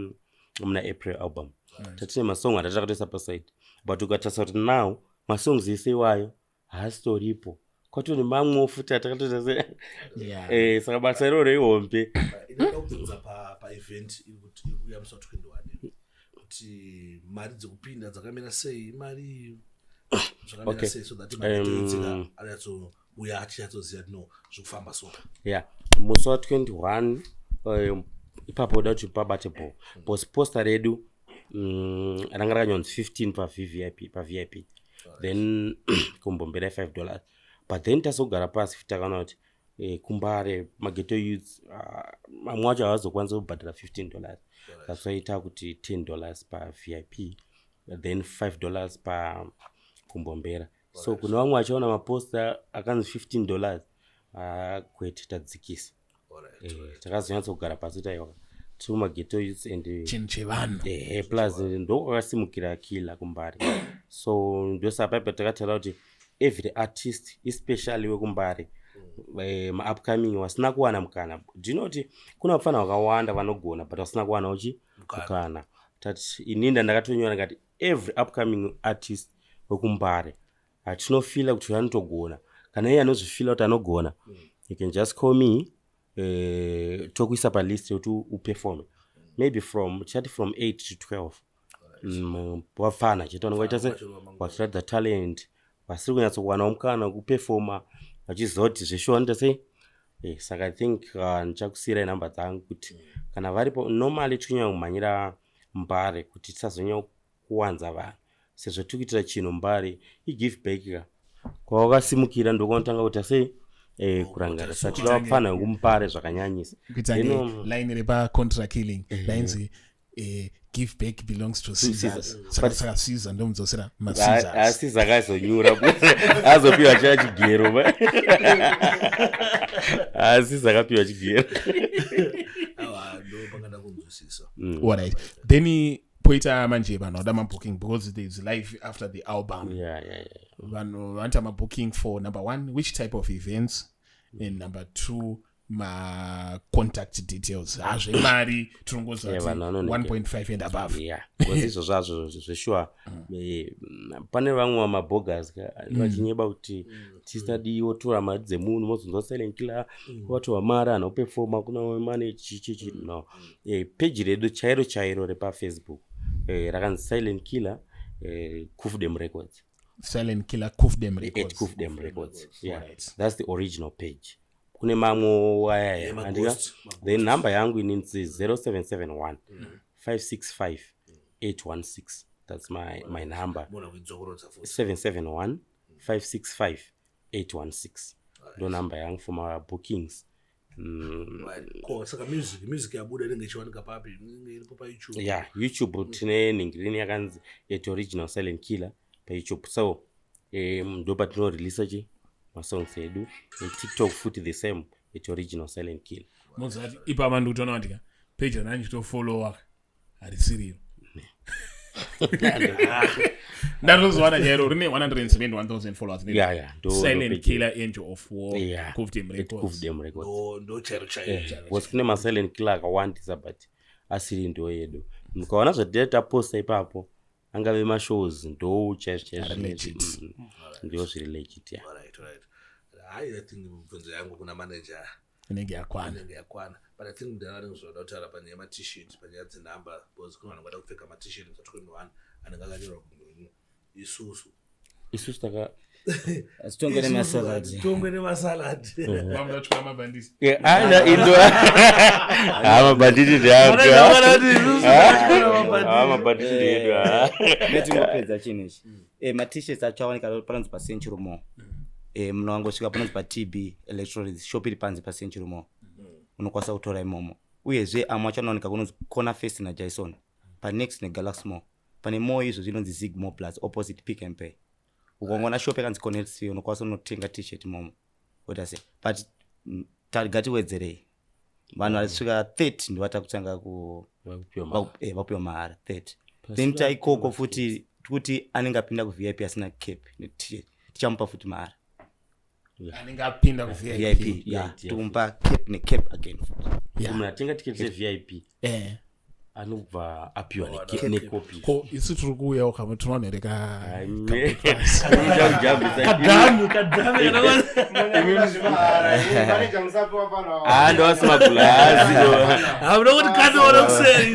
muna April album. Tatine masong atati takatoisa paside, but ukatarisa kuti now masongs ese iwayo haasitoripo, kwatone mamwewo futi atakatoita se. Saka basa iroro ihombe. Inoda kubvunza paevent iri kuuya musi wa21 kuti mari dzekupinda dzakamira sei, mari zvakamira sei, so that maitoitsika anyatsouya achinyatsoziva kuti no, zvikufamba so. Yeah, musi wa21 ipapo uda kuti pabate ball, because poster redu ranga rakanyanzi 15 paVVIP, paVIP, then kumbombera $5. But then tazogara pasi futi takaona kuti kuMbare maghetto youths mamwe acho havazokwanisa kubhadhara $15. That's why takuti $10 paVIP, then $5 pakumbombera. So kune vamwe vachiona maposter akanzi $15, kwete, tadzikisa. Takazonyatsogara pasi kuti aiwa, tiri mumaghetto youths and Chinhu chevanhu. Plus ndokwakasimukira Killer kuMbare, so ndosapa ipa takataura kuti every artist, especially wekuMbare, maupcoming vasina kuwana mukana. Do you know kuti kuna vapfana vakawanda vanogona but vasina kuwanawo chi mukana? Tati ininda ndakatonyora ngati every upcoming artist wekuMbare hatinofila kuti anotogona, kana iye anozvifila kuti anogona, you can just call me, tokuisa palist yekuti uperforme maybe from, tichati from 8 to 12. Wafana chete vanenge vaita se vachiratidza talent, vasiri kunyatsokuwanawo mukana wekupefoma, vachiziva kuti zveshuwa vanoita sei. Saka I think ndichakusiyirai namba dzangu kuti kana varipo. Normally tikunyanya kumhanyira Mbare kuti tisazonyanya kuwanza vanhu, sezvo tiri kuitira chinhu Mbare, igive back ka, kwawakasimukira ndokwanotanga kuita sei, kurangarira. Saka tinoda vapfana vekuMbare zvakanyanyisa. Kuitange line repacontra killing lainzi "Give back belongs to Caesars." Caesar. Saka saka Caesar ndomudzosera macaesars. Asi akazonyura, azopiwa cha chigero, asi zakapiwa chigero. Aiwa, ndo pangada kunzwisisa. Alright, then. Poita manje vanhu vada mabooking because there is life after the album. Vanhu vanoita mabooking for number one, which type of events, and number two, macontact details. Hazvemari tinongoziva Yeah, kuti vanhu vanonenge- 1.5 and above. Yeah, because izvo zvazvo zveshuwa, pane vamwe vamabogas vachinyeba kuti tisadi wotora mari dzemunhu, mozonzwa Silent Killer watorwa mari, hanhu kupefoma kuna mane chichichi. No, peji redu chairo chairo repaFacebook rakanzi Silent Killer Kufdem Records. Silent Killer Kufdem At Records. Kufdem Records, yeah. Alright. That's the original page. Kune mamwe ayaya. Yeah, Andika? ma-ghost. Then number yangu inini 0771 565 816. That's my number. Mona kuidzokorodza futi. 771 565 816, ndo number yangu for my bookings. Right. Ko saka music yabuda inenge ichiwanika papi? Inenge iripo paYouTube? Yeah, YouTube tine nhingirini yakanzi at Original Silent Killer paYouTube. So ndo patinoreleasa chi masongs edu. TikTok futi the same, at Original Silent Killer. Muziva kuti ipapa ndikutoona kuti ka page randanga ndichitofollowa harisiriro. Ndatozowana chairo rine 171,000 followers. Yeah, ndo Silent page. Killer Angel of War, Kufdem At Records. Kufdem Records. Ndo chairo chairo. Because kune masilent killer akawandisa, but asiri ndo yedu. Mukaona zvatiri taposta ipapo, angave mashows, ndo chaizvo chaizvo. Ari legit. Ndo zviri legit, yeah. Alright. Hai, I think mibvunzo yangu kuna manager Inenge yakwana. Inenge yakwana, but I think mudhara vanenge zvoda kutaura panyaya yemaT-shirt, panyaya dzenhamba, because kune vanhu vada kupfeka maT-shirt za21 anenge akanyorwa kunge isusu. Isusu taka Tongwe nemasalad. Tongwe nemasalad. Vamuda kutyora mabhandisi. Indo mabhanditi ndeamabhanditi ndeedu. Metingopedza chinhu ichi. Ma-T-shirts acho awanika panonzi paCentury Mall. Munongosvika panonzi paTB Electronics shop iri panze paCentury Mall, unokwanisa kutora imomo. Uyezve amwe acho anowanika kunonzi Corner Face naJason, panext neGalaxy Mall. Pane mall izvo zvinonzi Zig Mall Plus, opposite Pick and Pay. Ukangoona shop yakanzi Connect, unokwanisa unotenga T-shirt imomo. Oita sei, but ngatiwedzerei vanhu vasvika 30 ndovata kutanga ku vapiwa mahara 30. Then taikoko futi kuti anenge apinda kuVIP asina cap ne-T-shirt, tichamupa futi mahara. Anenge apinda kuVIP. VIP, yeah, tikumupa cap necap again futi. Munhu atenga tiketi reVIP anobva apiwa nekopi. Ko isu tiri kuuyawo kamwe tinoona here? Kadhamu, kadhamu. Ndowasima gulazi. Hamuna kuti kanoona kuseri,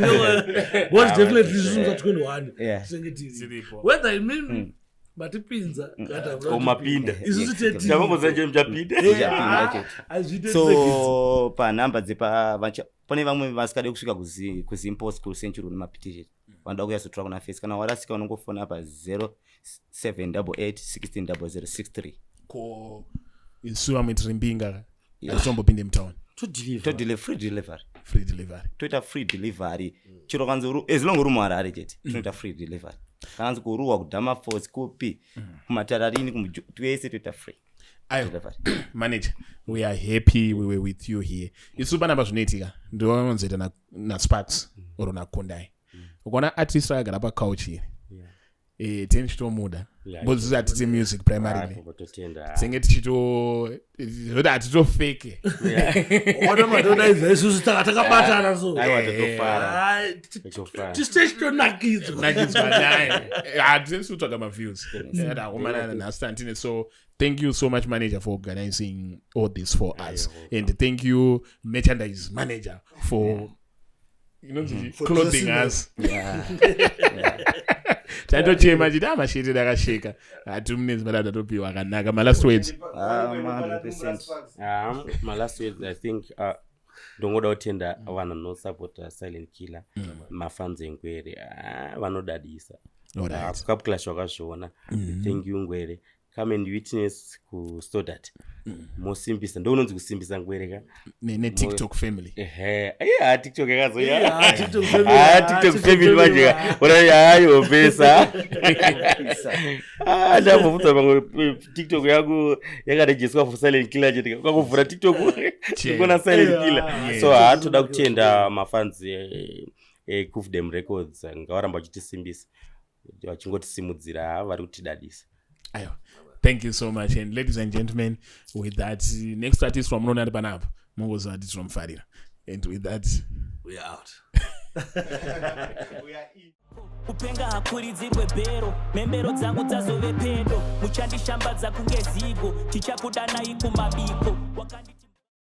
because definitely isusu za21 tinenge tiripo, whether imimi matipinza kana hamuna. Mapinda. Isusu teti. Chamamboza nje muchapinda. Muchapinda chete. Hazviite. So panhamba dzepa pane vamwe vasikade kusvika kuZimpost, kuCentury nemaT-shirt, vanoda kuyazotora kuna Face. Kana warasika, unongofona pa 0788 160063. Ko isu vamwe tiri mbinga, hatitombopinde mutauni? Todile free delivery. Free delivery. Toita free delivery chero kanzi as long uri muHarare chete, tinoita free delivery. Kana kanzi kuruwa, kuDamafos, kupi, kumatararini, twese toita free Ayo. delivery. Manager, we are happy we were with you here. Isu panapa zvinoitika ndovanonzoita naSparks or naKundai. Ukaona artist akagara pacouch iri, teni tichitomuda because isu hatiti music primarily. Totenda. Tinenge tichito zvoti hatitofeke. Ona matodaidza isusu takabatana so. Aiwa, totofara. Hai, Totofara. tisitechitonakidza. Nakidzwa naye. Hatisi kutsvaga maviews akomana nhasi tantine. So thank you so much, manager, for organizing all this for us, and thank you, merchandise manager, for For clothing dressing. us. Taitochema chiti amashete dakasheka hatimunezi madada tatopiwa akanaka. Malast words? Ah, 100%. My last words, I think ndongoda kutenda vanhu vanosapota Silent Killer, mafans engwere. Ah, vanodadisa. Cup Clash wakazviona. Thank you, ngwere. Come and witness kuStodart. Mosimbisa, ndounonzi kusimbisa ngwere ka. NeTikTok family. Ehe, iya, TikTok yakazoya. Yeah, TikTok family. Ah, TikTok family manje ka ora hayopesa. Ah, ndambobvunza pamwe, TikTok yangu yakarejeswa for Silent Killer chete. Ukakuvhura TikTok, ikona Silent Killer. So hatoda kutenda mafans. Kufdem Records ngavaramba vachitisimbisa, vachingotisimudzira. Ha, vari kutidadisa. Aiwa, thank you so much. And ladies and gentlemen, with that, next artist wamunoona ari panapa, mungoziva kuti tinomufarira. And with that, We are out. Kupenga hakuridzirwe bhero. Mhembero dzangu dzazove pedo. Muchandishambadza kunge zigo. Tichakudanai kumabiko. Wakanditi